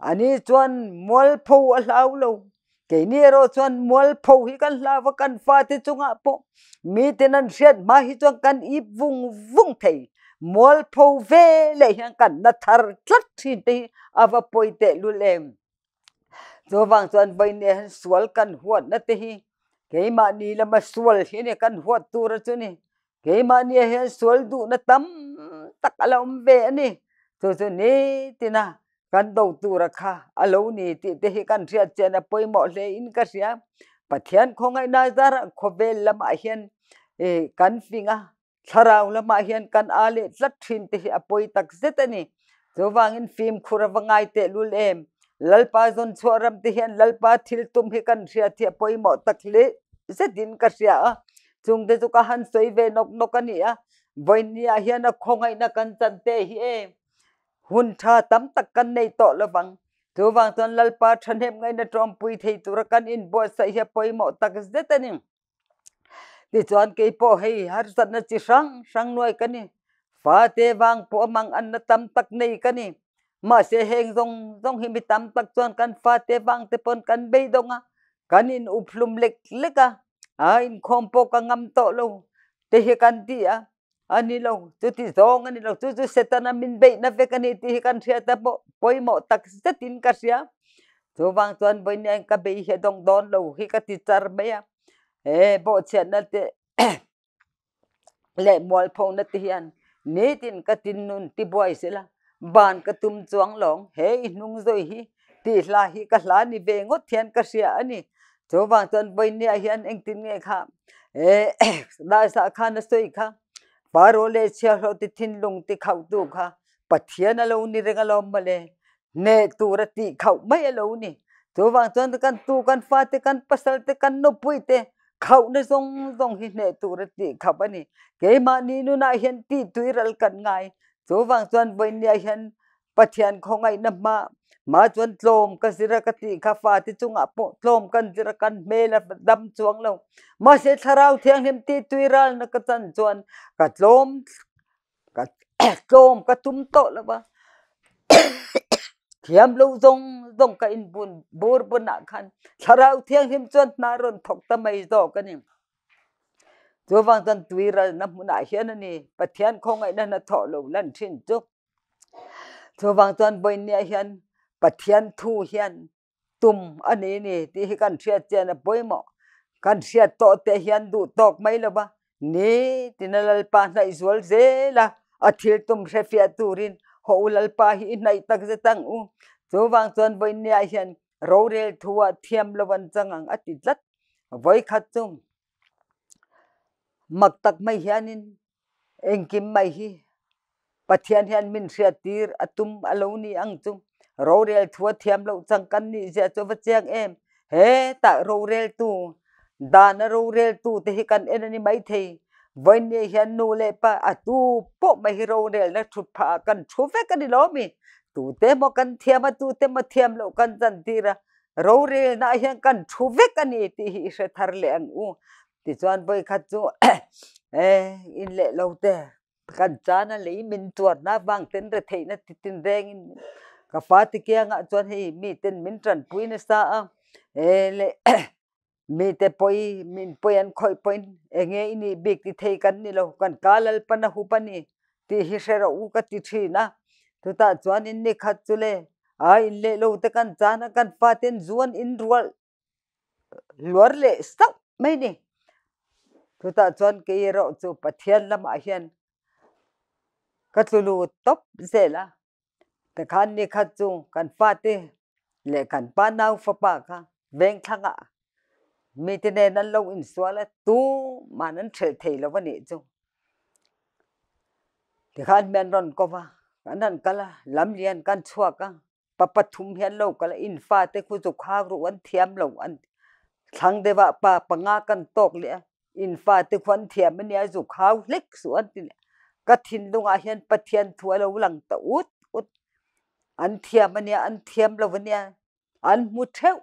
Ani chuan mualpho a hlau lo, keini erawh chuan mualpho hi kan hlau a, kan fate chungah pawh miten an hriat hma hi chuan kan ip vung vung thei. Mualpho ve leh hian kan na thar tlat thin te hi a va pawi tehlul em. Chuvang chuan vawinia hian sual kan huatna te hi keimahni lama sual hi a ni kan huat tur a chu ni. Keimahnia hian sual duhna tam tak a la awm ve a ni. Chu chu nitina kan do tura kha a lo ni tih te hi kan hriat chian a pawimawh hle in ka hria. Pathian khawngaihna zarah khawvel lamah hian kan fing a. Thlarau lamah hian kan aa leh tlat thin te hi a pawi tak zet a ni. Chuvangin fimkhur a va ngai tehlul em? Lalpa zawn chhuah ram te hian Lalpa thil tum hi kan hriat hi a pawimawh tak hle zetin ka hria a. Chungte chu ka han sawi ve nawk nawk a ni a. Vawinia hian a khawngaihna kan chan te hi e hun tha tam tak kan nei tawh lovang. Chuvang chuan Lalpa thahnem ngaihna tawmpui thei tura kan inbuatsaih hi a pawimawh tak zet a ni. Tichuan kei pawh hei harsatna chi hrang hrang nuai ka ni. Fate vang pawh a mang anna tam tak nei ka ni. Mahse heng zawng zawng hi mi tam tak chuan kan fate vang te pawn kan beidawng a, kan in up hlum lek lek a, a inkhawm pawh ka ngam tawh lo te hi kan ti a, a ni lo, chuti zawng a ni lo, chu chu Setana min beihna vek a ni tih hi kan hriat a pawh pawimawh tak zetin ka hria. Chuvang chuan vawiin ka bei hi a dawng dawn lo hi ka ti char mai a, he bawhchhiatna te leh mualphona te hian nitin ka tinnun tibuai sela ban ka tum chuang lawng he i hnung zawi hi tih hla hi ka hla ni ve ngawt hian ka hria a ni. Chuvang chuan vawinia hian engtin nge kha he Daisa khan a sawi kha Paro leh chhiahhlawh ti thinlung ti khauhtu kha Pathian a lo ni reng alawm mawle. Hneh tur a tih khauh mai a lo ni. Chuvang chuan kan tu, kan fate, kan pasal te, kan nupui te khauhna zawng zawng hi hneh tur a tih khauh a ni. Keimahni nunah hian tih tui ral kan ngai. Chuvang chuan vawinia hian Pathian khawngaihna hma hma chuan tlawm ka zir a ka tih kha fate chungah pawh tlawm kan zir a kan hmel a dam chuang lo. Mahse Thlarau Thianghlim tih tui ralna ka chan chuan ka tlawm ka. Tlawm ka tum tawh lo va, thiam lo zawng zawng ka inbun bur bunah khan Thlarau Thianghlim chuan hna a rawn thawk ta mai zawk a ni. Chuvang chuan tuiralna hmunah hian a ni Pathian khawngaihna hnathawh lo lan thin chu. Chuvang chuan vawinia hian Pathian thu hian tum a ni ni tih hi kan hriat chian a pawimawh. Kan hriat tawh te hian duh tawk mai lo va, nitin a Lalpa hnaih zual zel a, a thil tum hrefiah turin haw u Lalpa hi i hnaih tak zet ang u. Chuvang chuan vawinia hian rorel thu ah thiam lo an chang ang a ti tlat. Vawikhat chu mak tak mai hianin Engkim mai hi Pathian hian min hriattir a tum a lo ni ang chu. Rorel thu a thiam loh chang kan nih zia chu a va chiang em. Hetah roreltu, dan a roreltu te hi kan en a ni maithei. Vawiinni hian nu leh pa a tu pawh mai hi rorelna thut phah ah kan thu vek a ni lo mi. Tute emaw kan thiam a, tute emaw thiam loh kan chantir a, rorelna ah hian kan thu vek a ni tih hi i hre thar leh ang u. Tichuan vawikhat chu in leh lo te kan chan a lei min tuarna avang ten retheihna ti tin rengin ka fa te kiangah chuan hei miten min tanpui nasa a leh mite pawi min pawi an khawih pawhin enge i nih bik ti thei kan ni lo kan ka Lalpan a hup a ni tih hi hre rawh u ka ti thin a chutah chuanin nikhat chu le a in leh lo te kan chan a kan faten zu an in rual luar leh sauh mai ni. Chutah chuan kei erawh chu Pathian lamah hian ka tlu lut tawp zel a. Tikhan nikhat chu kan fate leh kan pa nau fapa kha vengthlangah mite nen an lo insual a, tuman an hrelh thei lo a nih chu. Tikhan mi an rawn ko va, kan han kal a, lamlian kan chhuak a. Pa pathum hi an lo kal a, in fate khu chu khak ruh an thiam lo an ti. Thlang deuh ah pa panga kan tawk leh a, in fate khu an thiam a nia zu khau hlek suh an ti leh. Ka thinlung ah hian Pathian thu a lo lang ta ut ut. An thiam a nia, an thiam lo a nia, an hmu theuh.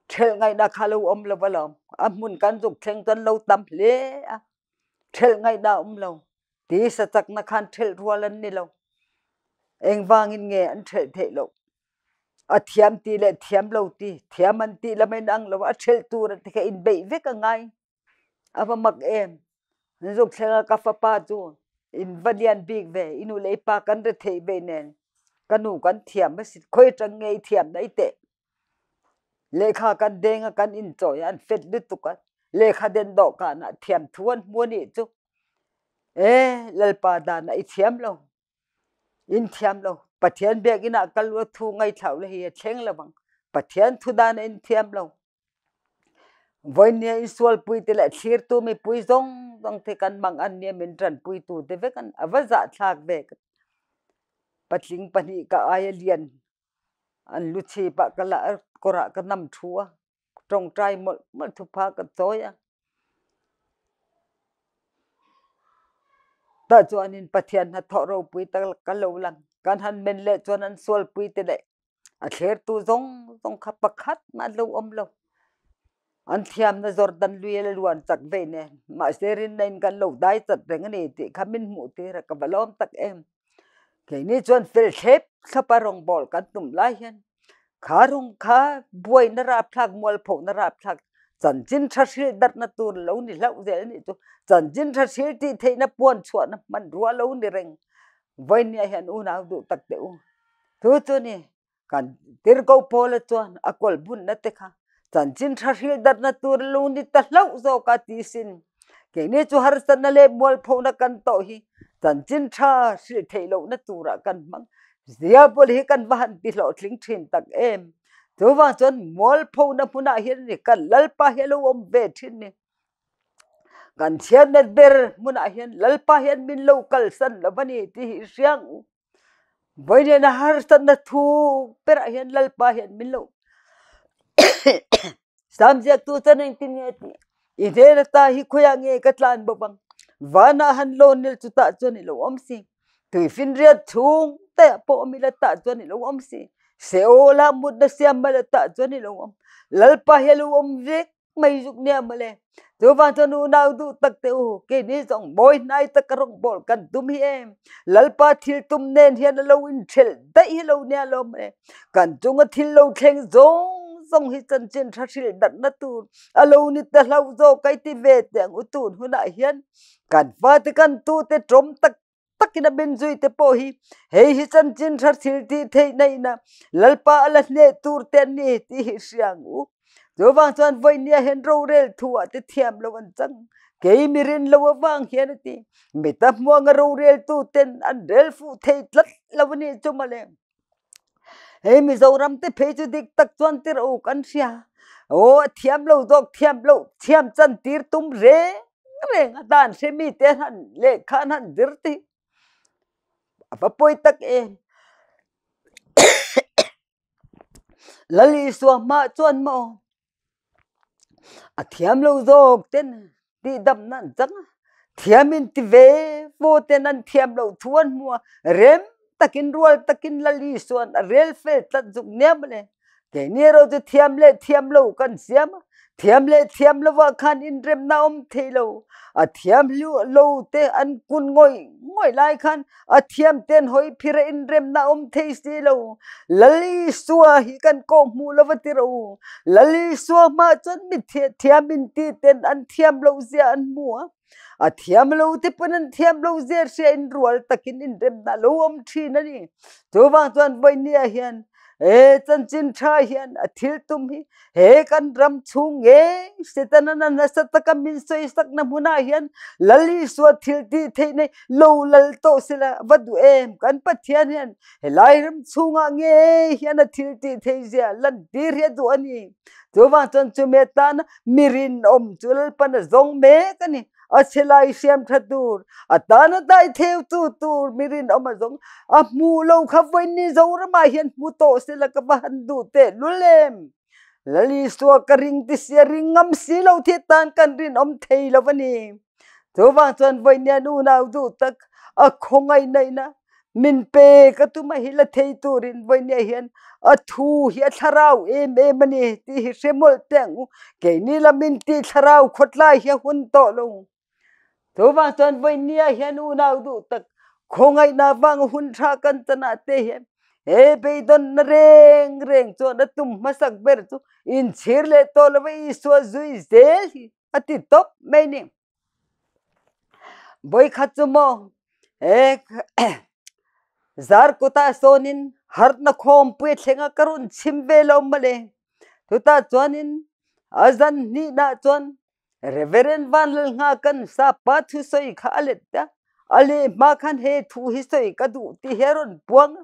Ṭhelh ngaihnak kha lo um lo alawm. A hmun kan zuk thleng cun lo tam hle a. Ṭhelh ngaihnak um lo. Ti sacaknak khan ṭhelh rual an ni lo. Engvangin nge an ṭhelh theih lo. A thiam ti le thiam lo ti, thiam an ti lam in ang lo. A ṭhelh tur te kha in beih vek a ngai. A va mak em. Zuk thleng ah ka fapa cu in va lian bik ve. I nu le i pa kan re theih ve nen. Ka nu kan thiam a si. Khoi ṭang nge i thiam na i teh. Lehkha kan deng a kan in cawi an fet lutuk a. Lehkha den dawhkan ah thiam thu an hmu anih cu. Ee Lalpa dan ah i thiam lo. In thiam lo. Pathian biakinn ah kal u thu ngaithla u le hi a thleng lo bang. Pathian thu dan ah in thiam lo. Voinia in sualpui te leh thlirtu mipui zawng zawng te kan mang an nia min ṭanpuitu te vek an a va zahthlak ve. Patling pahnih ka ai a lian an lu chhip ah ka la a kawr ah ka nam thu a ṭawngṭai mawlh mawlh thupha ka chawi a. Tah chuanin Pathian hnathawh ropui tak ka lo lang. Kan han men leh chuan an sualpui te leh A thlertu zawng zawng kha pakhat mah an lo awm lo. An thiamna Jordan lui a la luan chak vei nen. Mahse rinna in kan lo dai chat reng a ni tih kha min hmuh tir a, ka va lawm tak em. Keini chuan fel thlep thlap a rawngbawl kan tum lai hian kha rawng kha buaina rapthlak, mualphona rapthlak, chanchin tha hrilh darhna tur lo ni hlauh zel a nih chu. Chanchin tha hrilh tih theihna puan chhuahna hmanrua lo ni reng. Vawinia hian unau duh tak teh u. Chu chu ni kan tirhkoh Paula chuan a kawl bunna te kha chanchin tha hrilh darhna tur lo ni ta hlauh zawk a ti sin. Keini chu harsatna leh mualphona kan tawh hi chanchin tha hrilh theih lohna turah kan hmang. Diabol hi kan va han ti hlawhtling thin tak em. Chuvang chuan mualphona hmunah hian ni kan Lalpa hi a lo awm ve thin ni. Kan chhiatna ber hmunah hian Lalpa hian min lo kalsan lo a ni tih hi i hria ang u. Vawiin a harsatna thu berah hian Lalpa hian min lo Samziaktu chuan engtin nge a tih? I hnen ata hi khawiah nge ka tlan bawk ang? Vanah han lawn nil chutah chuan i lo awm si. Tuifinriat chhung te ah pawh awm ila tah chuan i lo awm si. Seol-ah mutna siam mala tah chuan i lo awm. Lalpa hi a lo awm vek. mai zuk nia mawle. Chuvang chuan unau duh tak teh u, keini zawng mawi hnai taka rawngbâwl kan tum hi em? Lalpa thil tum nen hian a lo inthelh daih hi lo nia lo mawle. Kan chunga thil lo thleng zawng zawng hi chanchin tha hrilh darhna tur a lo ni ta hlauh zawk kai ti ve teh ang u tun hunah hian kan fate kan tute tawm tak takin a min zui te pawh hi hei hi chanchin tha thil tih theih na ina Lalpa a la hneh tur te an ni tih hi hria ang u. Chuvang chuan vawinia hian rorel thu ah te thiam lo an chang. Kei mi rin lo avang hian a ti. Mi ta hmuanga rorel tu ten an rel fuh thei tlat lo a nih chu mawle. Hei Mizoram te phei chu dik tak chuan tirh u kan hria. Aw a thiam lo zawk thiam lo thiam chan tir tum reng reng a dan hre mi te han lehkha an han zir te hi a va pawi tak em. Lal Isua hmah chuan maw A thiam lo zawk ten tihdamna an chang a, thiam in ti ve vo ten an thiam lo thu an hmu a, rem takin rual takin Lal Isua'n a rel fel tlat zuk nia mawle. Keini erawh chu thiam leh thiam lo kan siam a, thiam leh thiam lovah khan inremna a awm thei lo. A thiam lo te an kun ngawih ngawih lai khan A thiam ten hawi phir a inremna a awm thei si lo. Lal Isua hi kan kawh hmuh lo va ti rawh u. Lal Isua hmah chuan mi thiam in ti ten an thiam lo zia an hmu a. A thiam lo te pawn an thiam lo zia hria in rual takin inremna a lo awm thin a ni. Chuvang chuan vawinia hian he chanchin tha hian a thil tum hi He kan ram chung ngei Setana nasa taka min sawisakna hmunah hian Lal Isua thil tih theih nei lo lal tawh sela va duh em? Kan Pathian hian helai ram chhungah ngei hian a thil tih theih zia lantir hi a duh a ni. Chuvang chuan chumi atana mi rinawm chu Lalpan a zawng mek a ni. A chhe lai hriam tha tur, a tana dai theutu tur mi rinawm a zawng a hmuh lo kha vawiin Zoramah hian hmu tawh sela ka va han duh teh lul em? Lal Isua ka ring ti si a ring ngam si lo thi tan kan rinawm thei lo a ni. Chuvang chuan vawiin hian unau duh tak a khawngaih naihna Min pe ka tum a hi la thei turin vawinia hian a thu hi a thlarau em em a ni tih hi hre mawlh teh ang u. Keini lam in tih thlarau khawtlai hi a hun tawh lo. Chuvang chuan vawinia hian unau duh tak khawngaihna vang hun tha kan chanah te hian he beidawnna reng reng chuan a tum hmasak ber chu inchhir leh tawh lova Isua zui zel hi a ti tawp mai ni. Vawikhat chu maw zar kutah sawnin harhna khawmpui thlenga ka rawn chhim ve lo mawle. Chutah chuanin a zan hnihna chuan Reverend Vanlalnghaka'n Sapa thusawi kha a let a, a leh hma khan he thu hi sawi ka duh tih hi a rawn puang a.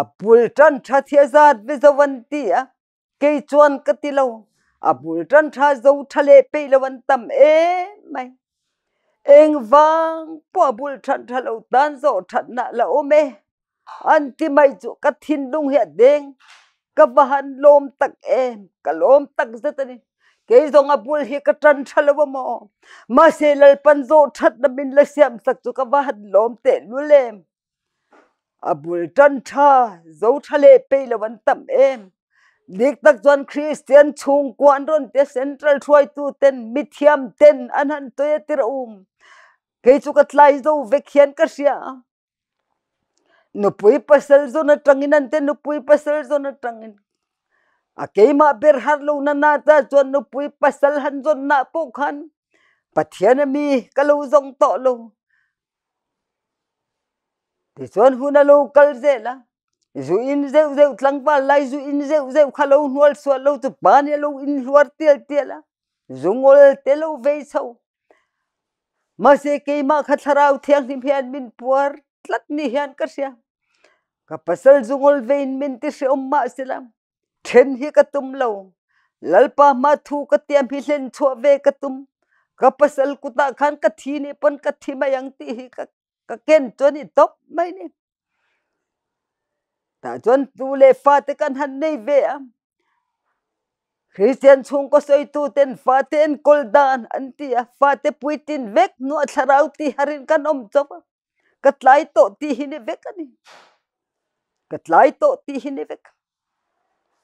A bul tan tha thia zat ve zo an ti a. Kei chuan ka ti lo, a bul tan tha zo tha leh peih lo an tam em mai. Engvang pawh a bul that tha lo tan zawh thatna la awm e an ti mai chu ka thinlung hi a deng. Ka va han lawm tak em, ka lawm tak zet a ni. Kei zawng a bul hi ka tan tha lo a maw? Mahse Lalpan zawh thatna min la siam sak chu ka va han lawm tehlul em. A bul tan tha, zo tha leh peih lo an tam em. Dik tak chuan Kristian chhungkua an rawn tia Central hruaitu ten mithiam ten an han tawi a tir a um. Kei chu ka tlai zo vek hian ka hria a. Nupui pasal zawn atangin an te nupui pasal zawn atangin a keimah ber har lo na na ta chuan nupui pasal han zawn na pawh khan Pathian a mi ka lo zawng tawh lo. Tichuan hun a lo kal zel a, zu in zeuh zeuh tlangval lai zu in zeuh zeuh kha lo hnual sual lo chu pa nih a lo in hluar tial tial a, zu ngawl te lo vei chho. Mahse keimah kha thlarau thianghlim hian min puar tlat ni hian ka hria. Ka pasal zu ngawl vein min ti hreawm mahsela Ṭhen hi ka tum lo. Lalpa hma thu ka tiam hi hlen chuah ve ka tum. Ka pasal kutah khan ka thi nih pawn ka thi mai ang tih hi ka ka ken chuan i tawp mai ni. Tah chuan tu le fate kan han nei ve a. Christian chhungkaw sawitu ten fate enkawl dan an ti a, fate puitlin vek hnuah thlarau ti harin kan awm chauh a. Ka tlai tawh tih hi ni vek a ni. Ka tlai tawh tih hi ni vek.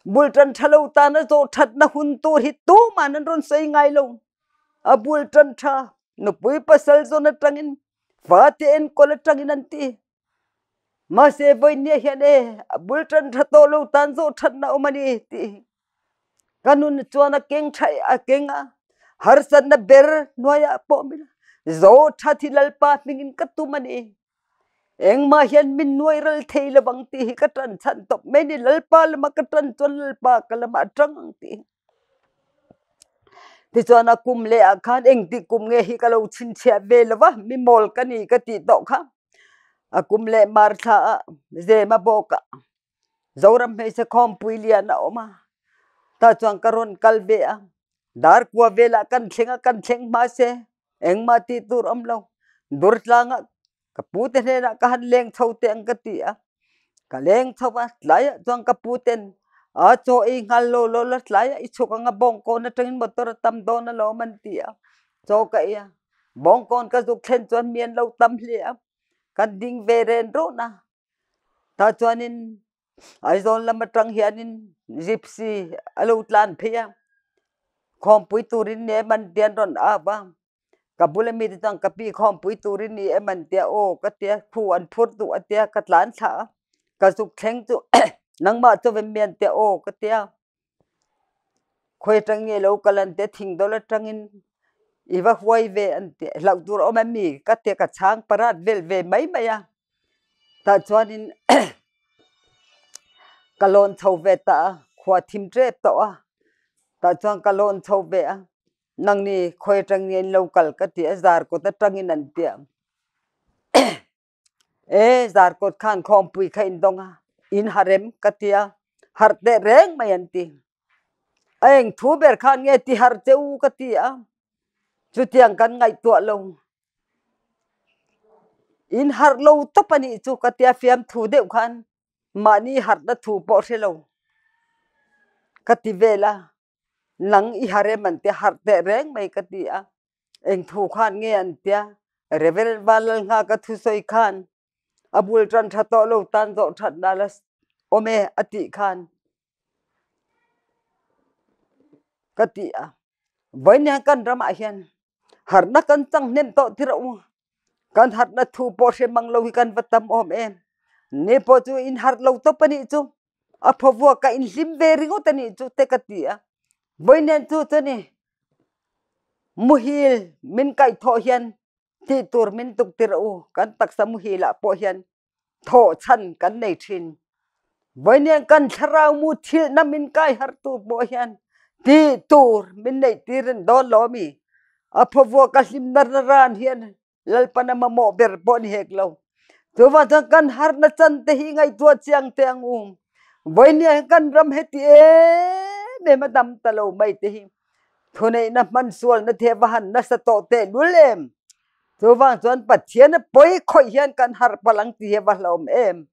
Bul tan tha lo tana zawh thatna hun tur hi tuman an rawn sawi ngai lo. A bul tan tha nupui pasal zawn atangin fate enkawl atangin an ti. Mahse vawinia hian e a bul tan tha tawh lo tan zawh thatna awm a ni tih hi ka nun chuan a keng tha a keng a, harsatna ber hnuaiah pawh min zawh that hi Lalpa hmingin ka tum a ni. Engmah hian min nuai ral thei lo ang tih hi ka tan chhan tawp mai ni. Lalpa lama ka tan chuan Lalpa ka lamah a tang ang tih hi. Tichuan a kum leh ah khan engtik kum nge hi ka lo chhinchhiah ve lo va, mi mawl ka ni ka tih tawh kha. A kum leh mar thla ah Zema bawk ah Zoram hmeichhe khawmpui lian a awm a, tah chuan ka rawn kal ve a, Darkua velah kan thleng a, kan thleng hma se engmah tih tur awm lo. Durtlangah ka pute hnenah ka han leng chho teh ang ka ti a, ka leng chho a, tlaiah chuan ka puten a chaw ei nghal law law la tlaiah i chhuk ang a bawngkawn atangin motor a tam dawn alawm an ti a, chaw ka ei a, bawngkawn ka zuk thlen chuan mi an lo tam hle a, kan ding ve ren rawn a. Tah chuanin Aizawl lam atang hianin gypsy a lo tlan phei a, khawmpui turin ni em an tia an rawn ap a, ka bula mite chuan ka pi khawmpui turin ni em an tia aw ka tia khu an phur duh a tia ka tlan thla a, ka zuk thleng chu nangmah chu vem mi an tia aw ka tia. Khawi atang nge lo kal an tia thing dawl atangin i va huai ve an tia hlauh tur a awm em mi ka tia ka chhang parat vel ve mai mai a tah chuanin ka lawn chho ve ta a khua thim tep tawh a tah chuan ka lawn chho ve a nangni khawi atang nge in lo kal ka ti a zar kawt atangin an tia. E Zarkawt khan khawmpui kha in dawng a, in harem ka ti a, harh teh reng mai an ti. A eng thu ber khan nge ti harh che u ka ti a, chutiang kan ngaihtuah lo. In harh lo tawp a nih chu ka ti a, fiamthu deuh khan mahni harhna thu pawh hre lo ka ti vel a. Nang i harem an tia harh teh reng mai ka ti a, eng thu khan nge an tia Reverend Vanlalnghaka thusawi khan a bul tan tha tawh lo tan zawh that na la awm e a tih khan ka ti a. Vawiin kan ramah hian harhna kan chang hnem tawh tir a u. Kan harhna thu pawh hre mang lo hi kan va tam awm em. Ni pawh chu in harh lo tawp a nih chu. A phawvuak ka inhlim ve ringawt a nih chu te ka ti a. Vawiin chu chuan muhil min kaihthawh hian tih tur min tuk tir a u. Kan taksa muhil ah pawh hian thawh chhan kan nei thin. Vawiin kan thlarau mu thilhna min kai harh tur pawh hian tih tur min neih tir in dawn lo a mi. A phawvuak a hlim nar na ran hian Lalpan a mamawh ber pawh ni hek lo. Chuvang chuan kan harna chan te hi ngaihtuah chiang teh ang u. Vawinia hian kan ram heti em em a dam ta lo mai te hi thuneihna hman sualna te va han nasa tawh teh lul em. Chuvang chuan Pathian a pawi khawih hian kan harh palh ang tih hi a va hlauhawm em.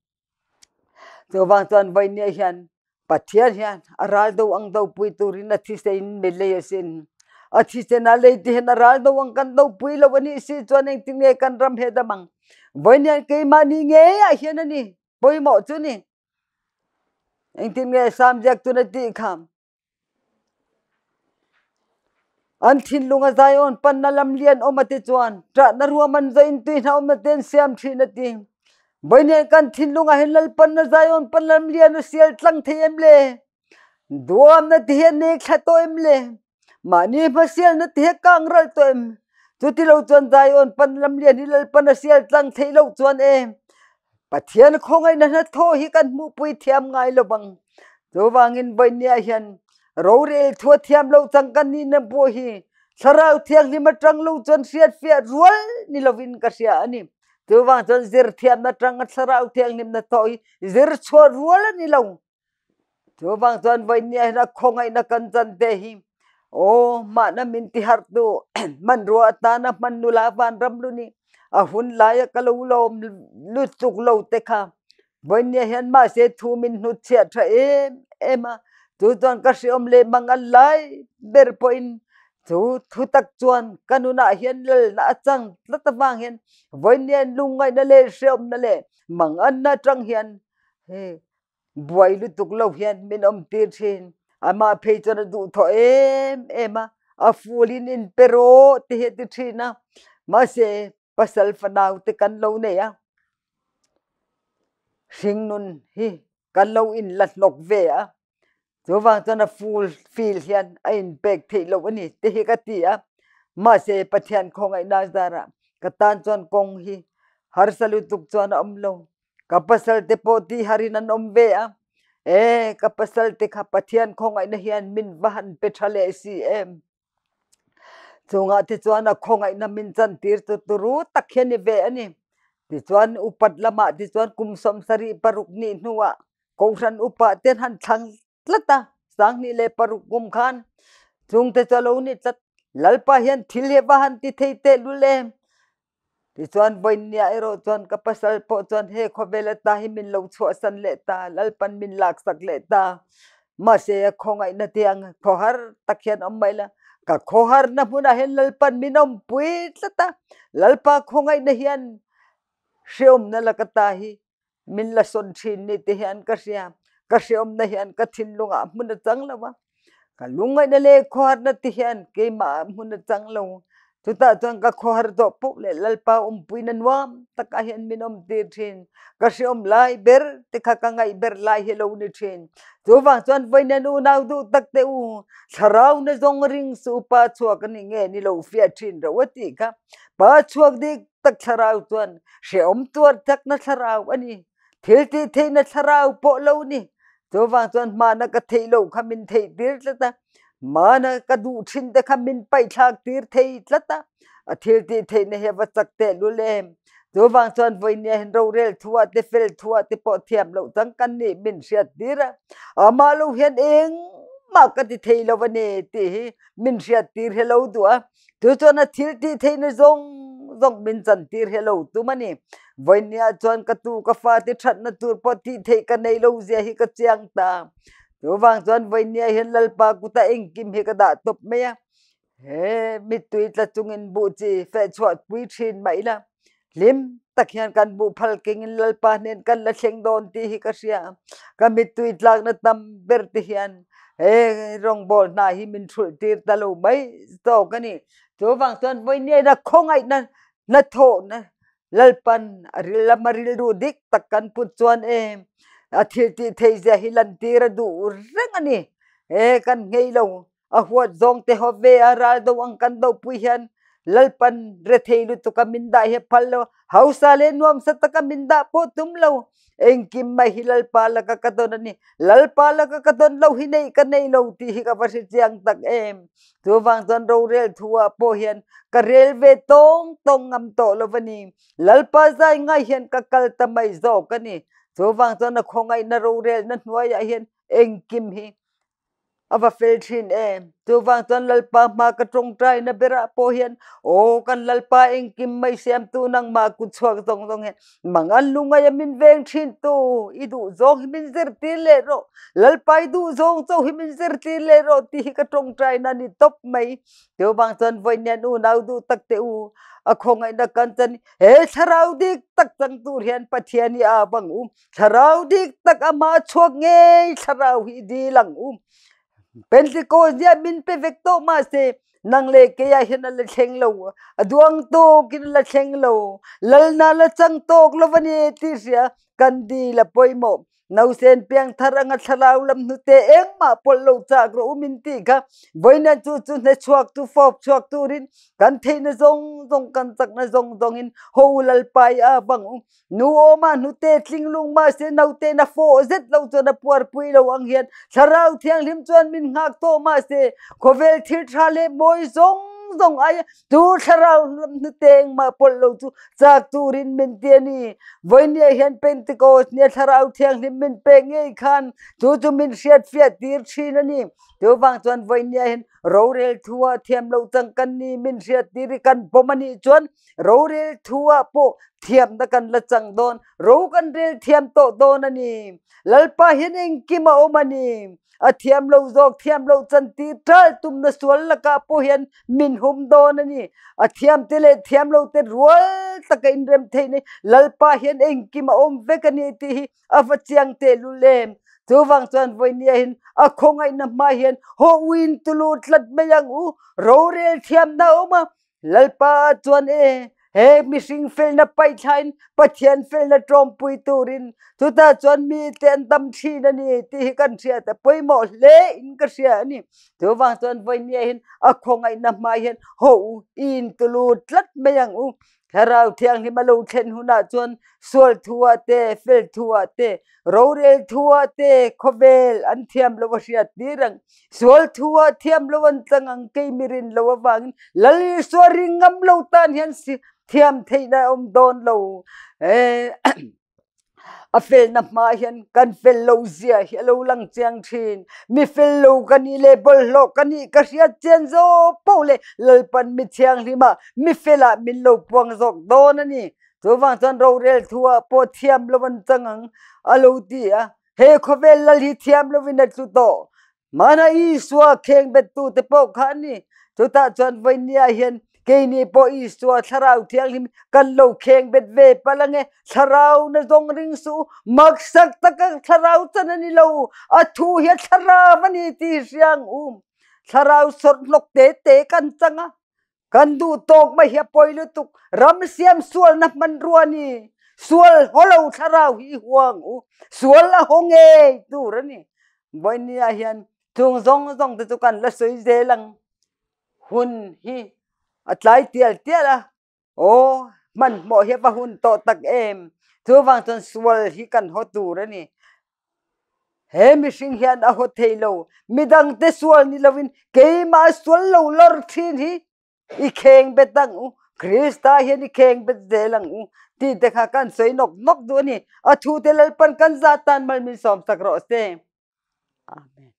Chuvang chuan vawinia hian Pathian hian a ral do ang dopui turin a thisen mi lei asin. A thisen a lei ti hian a ral do ang kan dopui lo a nih si chuan engtin nge kan ram he dam ang. Vawiin hian keimahni ngeiah hian a ni pawimawh chu ni. Engtin nge Sam ziak tun a tih kha. An thinlung a Zion panna lam lian awm a ti chuan ṭahna ruam an zawh in tuihna awmna te an siam ṭhin a ti. Vawiin kan thinlungah hin Lalpanna Zion pan lam lian a sial tlang thei em le? Duamna te hi a nek thla tawh em le? Mahni hmasialna te hi a kang ral tawh em? Chutilo chuan Zion pan lam lian hi Lalpan a sial tlang theih loh chuan e Pathian khawngaihna hnathawh hi kan hmuhpui thiam ngai lo vang. Chuvangin vawinia hian rorel thu a thiam lo chang kan nihna pawh hi Thlarau Thianghlim atang lo chuan hriatfiah rual ni lovin ka hria a ni. Chuvang chuan zir thiamna atanga Thlarau Thianghlim hnathawh hi zir chhuah rual a ni lo. Chuvang chuan vawinia hian a khawngaihna kan chan te hi aw mahna min ti harh tu hmanrua atana hman nula vanram lu ni a hun laia ka lo lawm lutuk lo te kha vawinia hian mahse thu min hnutchhiah tha em em a chu chuan ka hriawm leh mangan lai ber pawhin chu thutak chuan ka nunah hian lalna a chang tlat avang hian vawinia lungngaihna leh hriawmna leh manganna atang hian he. Buai lutuk lo hian min awm tir thin. Amah phei chuan a duhthawh em em a, a full in in pe rawh ti hi a ti thin a. Mahse, pasal fanau te kan lo nei a, hringnun hi kan lo in la hnawk ve a, chuvang chuan a full feel hian a in pek theih loh a ni te hi ka ti a. Mahse, Pathian khawngaihna zarah ka tan chuan kawng hi harsa lutuk chuan a awm lo. Ka pasal te pawh tih harin an awm ve a, e ka pasal te kha Pathian khawngaihna hian min va han pe tha leh si em. Chungah te chuan a khawngaihna min chantir chu turu tak hi a ni ve a ni. Tichuan upat lamah tichuan kum 76 nih hnuah Kohhran upa te han thlang tlat a, 2006 kum khan chungte chu a lo ni tlat. Lalpa hian thil hi va han ti thei tehlul em. Tichuan vawinia erawh chuan ka pasal pawh chuan he khawvel ata hi min lo chhuahsan leh ta, Lalpan min laksak leh ta. Mahse a khawngaihna te ang khawhar tak hian awm mai la, ka khawharna hmunah hian Lalpan min awmpui tlat a, Lalpa khawngaihna hian hreawmna laka ta hi min la sawn thin ni te hian ka hria. Ka hreawmna hian ka thinlungah hmun a chang lo a, ka lungngaihna leh khawharna te hian keimah ah hmun a chang lo. Chutah chuan ka khawhar zawh poh leh Lalpa awmpuina nuam takah hian min awm tir thin. Ka hreawm lai ber te kha ka ngaih ber lai hi lo ni thin. Chuvang chuan vawiin unau duh tak teh u, thlarau na zawng ring su pa chhuak a ni nge ni lo fiah thin ro a tih kha. Pa chhuak dik tak thlarau chuan hrehawm tuar chakna thlarau a ni. Thil tih theihna thlarau pawh lo ni. Chuvang chuan hmana ka theih loh kha min theih tir tlat a, hmana ka duh thin te kha min paihthlak tir thei tlat a, a thil tih theihna hi a va chak tehlul em. Chuvang chuan vawinia hian rorel thuah te fel thuah te pawh thiam loh chang kan nih min hriat tir a, amah lo hian engmah ka ti thei lo a ni tih hi min hriat tir hi lo duh a. Chu chuan a thil tih theihna zawng zawng min chan tir hi lo tum a ni. Vawinia chuan ka tu ka fate thatna tur pawh tih theih ka nei lo zia hi ka chiang ta. Chuvang chuan vawinia hian Lalpa kuta engkim hi ka dah tawp mai a. He mittui tla chungin buh chi feh chhuah pui thin mah ila hlim tak hian kan buh phal kengin Lalpa hnen kan la thleng dawn tih hi ka hria. Ka mittui tlakna tam ber te hian he rawngbâwl hna hi min hrulh tir ta lo mai zawk a ni. Chuvang chuan vawinia khawngaihna hnathawhna Lalpan a ril lama rilru dik tak kan put chuan e a thil tih theih zia hi lantir a duh reng a ni. He kan nghei lo A huat zawng te haw ve a ral do ang kan dopui hian Lalpan rethei lutuk a min dah hi a phal lo. Hausa leh nuamsa taka min dah pawh tum lo. Engkim mai hi Lalpa laka ka dawn a ni. Lalpa laka ka dawn lo hi neih ka nei lo tih hi ka va hre chiang tak em. Chuvang chuan rorel thu ah pawh hian ka rel ve tawng tawng ngam tawh lo a ni. Lalpa zai ngai hian ka kal ta mai zawk a ni. Chuvang chuan a khawngaihna rorelna hnuaiah hian engkim hi A va fel thin em! Chuvang chuan Lalpa hma ka tawngtaina berah pawh hian, Aw kan Lalpa engkim mai siamtu nangmah kut chhuak zawng zawng hian mangan lungaia min veng thin tu, i duh zawng hi min zirtir leh rawh, Lalpa i duh zawng chauh hi min zirtir leh rawh tih hi ka tawngtaina a ni tawp mai. Chuvang chuan vawiin unau duh tak teh u, a khawngaihna kan chan he thlarau dik tak chang tur hian Pathian hi a bang u. Thlarau dik tak amah chhuak ngei thlarau hi dil ang u. Pentecost nia min pe vek tawh mahse nang leh kei ah hian a la thleng lo. A duang tawkin a la thleng lo. Lalna la chang tawk lo a ni tih hria kan dil a pawimawh. Nausen piangthar anga thlarau lam hnute engmah pawlh lo chak rawh u min tih kha vawiin chu chu hnechhuak tu fawp chhuak turin kan theihna zawng zawng kan chakna zawng zawngin ho u Lalpa i a bang u. Nu awma hnute tlinglung mahse naute na fawh zet lo chuan a puarpui lo ang hian Thlarau Thianghlim chuan min nghak tawh mahse khawvel thil tha leh mawi zawng zawng aia tu Thlarau lam hnute engmah pawlh lo chu chak turin min ti a ni. Vawinia hian Pentecost nia Thlarau Thianghlim min pek ngei khan chu chu min hriatfiah tir thin a ni. Chuvang chuan vawinia hian rorel thu ah thiam lo chang kan ni min hriattir hi kan pawm a nih chuan Rorel thu ah pawh thiamna kan la chang dawn, ro kan rel thiam tawh dawn a ni. Lalpa hian engkim a awm a ni. A thiam lo zawk thiam lo chantir ṭal tumna sual lakah pawh hian min hum dawn a ni. A thiam te leh thiam lo te rual taka inrem theih ni. Lalpa hian engkim a awm vek a ni tih hi a va chiang tehlul em. Chuvang chuan vawinia hin a khawngaihna hma hian haw uin tulu tlat mai ang u. Rorel thiamna a awm a, Lalpa chuan e, he mihring felna paihthlain Pathian felna ṭawmpui turin chutah chuan mite an dam ṭhin a ni tih hi kan hriat a pawimawh hle in ka hria a ni. Chuvang chuan vawinia hin a khawngaihna hma hian haw u i intulu tlat mai ang u. Thlarau Thianghlim a lo thlen hunah chuan sual thuah te, fel thuah te, rorel thuah te khawvel an thiam lo a hriat tir ang. Sual thuah thiam lo an tlang ang kei mi rin lo avangin Lal Isua ring ngam lo tan hian thiam theihna a awm dawn lo. A felna hma hian kan fel lo zia hi a lo lang chiang thin. Mi fel lo ka nih leh bawlhhlawh ka nih ka hriat chian zawk poh leh Lalpan mi thianghlimah mi felah min lo puang zawk dawn a ni. Chuvang chuan rorel thuah pawh thiam lo an chang ang a lo ti a. He khawvel lal hi thiam lovin a tlu tawh. Hmana Isua khengbettute pawh kha an ni. Chutah chuan vawinia hian keini pawh Isua Thlarau Thianghlim kan lo khengbet ve palh ange. Thlarau na zawng ring suh u. Maksak taka Thlarau chan a ni lo. A thu hi a Thlarau a ni tih hi hria ang u. Thlarau sawrh hnawk te te kan chang a. Kan duh tawk mai hi a pawi lutuk. Ram siam sualna hmanrua ni. Sual hawlo thlarau hi i huang u. Sual a haw ngei tur a ni. Vawinia hian chung zawng zawng te chu kan la sawi zel ang. Hun hi a tlai tial tial a. Aw, hmanhmawh hi a va hun tawh tak em. Chuvang chuan sual hi kan haw tur a ni. He mihring hian a haw thei lo. Midangte sual ni loin keimah sual lo lawr thin hi i kheng bet ang u. Krista hian i kheng bet zel ang u tih te kha kan sawi nawk nawk duh a ni. A thute Lalpan kan zah tan mal min sawmsak rawh se. Amen.